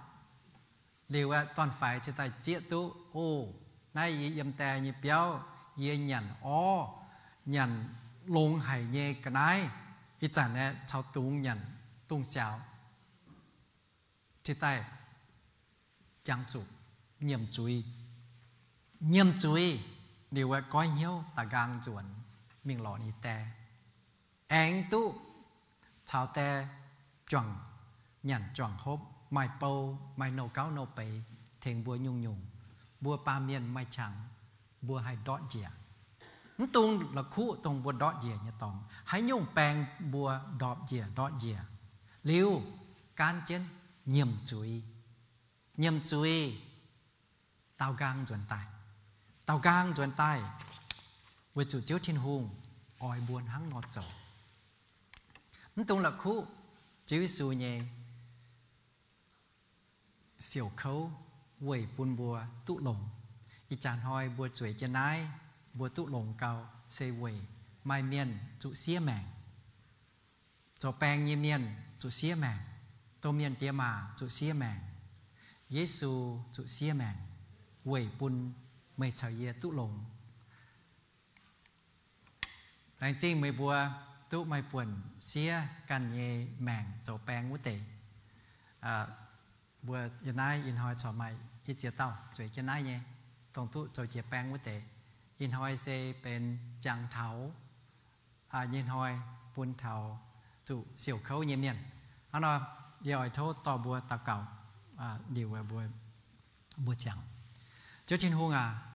Liuz aeqv, dorn-faix cingx daaih zieqv duqv, o, naaiv yie yiem die nyei biauv, yie nyanc orv, nyanc longx haic nyei ga'naaiv, ih zanc aeqv caux dungz nyanc dungz siaaux. Cingx daaih jangx zuqc nyiemc zuiz. Nyiemc zuiz liuz aeqv, goiv hnyouv da'nqaang nzuonx mingh lorz ninh die. Aengx duqv caux die juangc nyanc juangc hopv, maaih bou, maaih nouh gauv nouh beix tengx mbuo nyungc-nyungc. Mbuo baamh mienh maaih qangx, mbuo haih ndortv njiec. Mv dungx la'kuqv dongh mbuo ndortv njiec nyei dorngx. Haaix nyungc baeng mbuo ndorpc njiec ndortv njiec? Liuz, gaanv jienv nyiemc zuiz. Nyiemc zuiz, daaux nqaang nzuonx daaih. Daaux nqaang nzuonx daaih, weic zuqc Ziouv Tin-Hungh oix mbuo hnangv nor zoux. Mv dungx la'kuqv Ziouv Yesu nyei siouc kouv weic bun mbuo duqv longx. Ih jaax hnoi mbuo zueiz jienv naaiv, mbuo duqv longx gau se weic maaih mienh zuqc siev maengc. Zoux baeng nyei mienh zuqc siev maengc. Domh mienh diex maac zuqc siev maengc. Yesu zuqc siev maengc weic bun meih caux yie duqv longx. Laengz zingh meih mbuo duqv maaih buonc siev ganh nyei maengc zoux baeng wuov deix. Mbuo yiem naaiv ih hnoi corc maaih i ziex dauh zueiz jienv naaiv nyei, dongh duqv zoux jiex baeng wuov deix. Ih hnoi se benx jangx taux nyei hnoi bun taux zuqc siouc kouv nyei mienh. Hnangv nor, yie oix tov dorh mbuo daux gaux liuz mbuo, mbuo ziangh. Ziouv Tin-Hungh aac,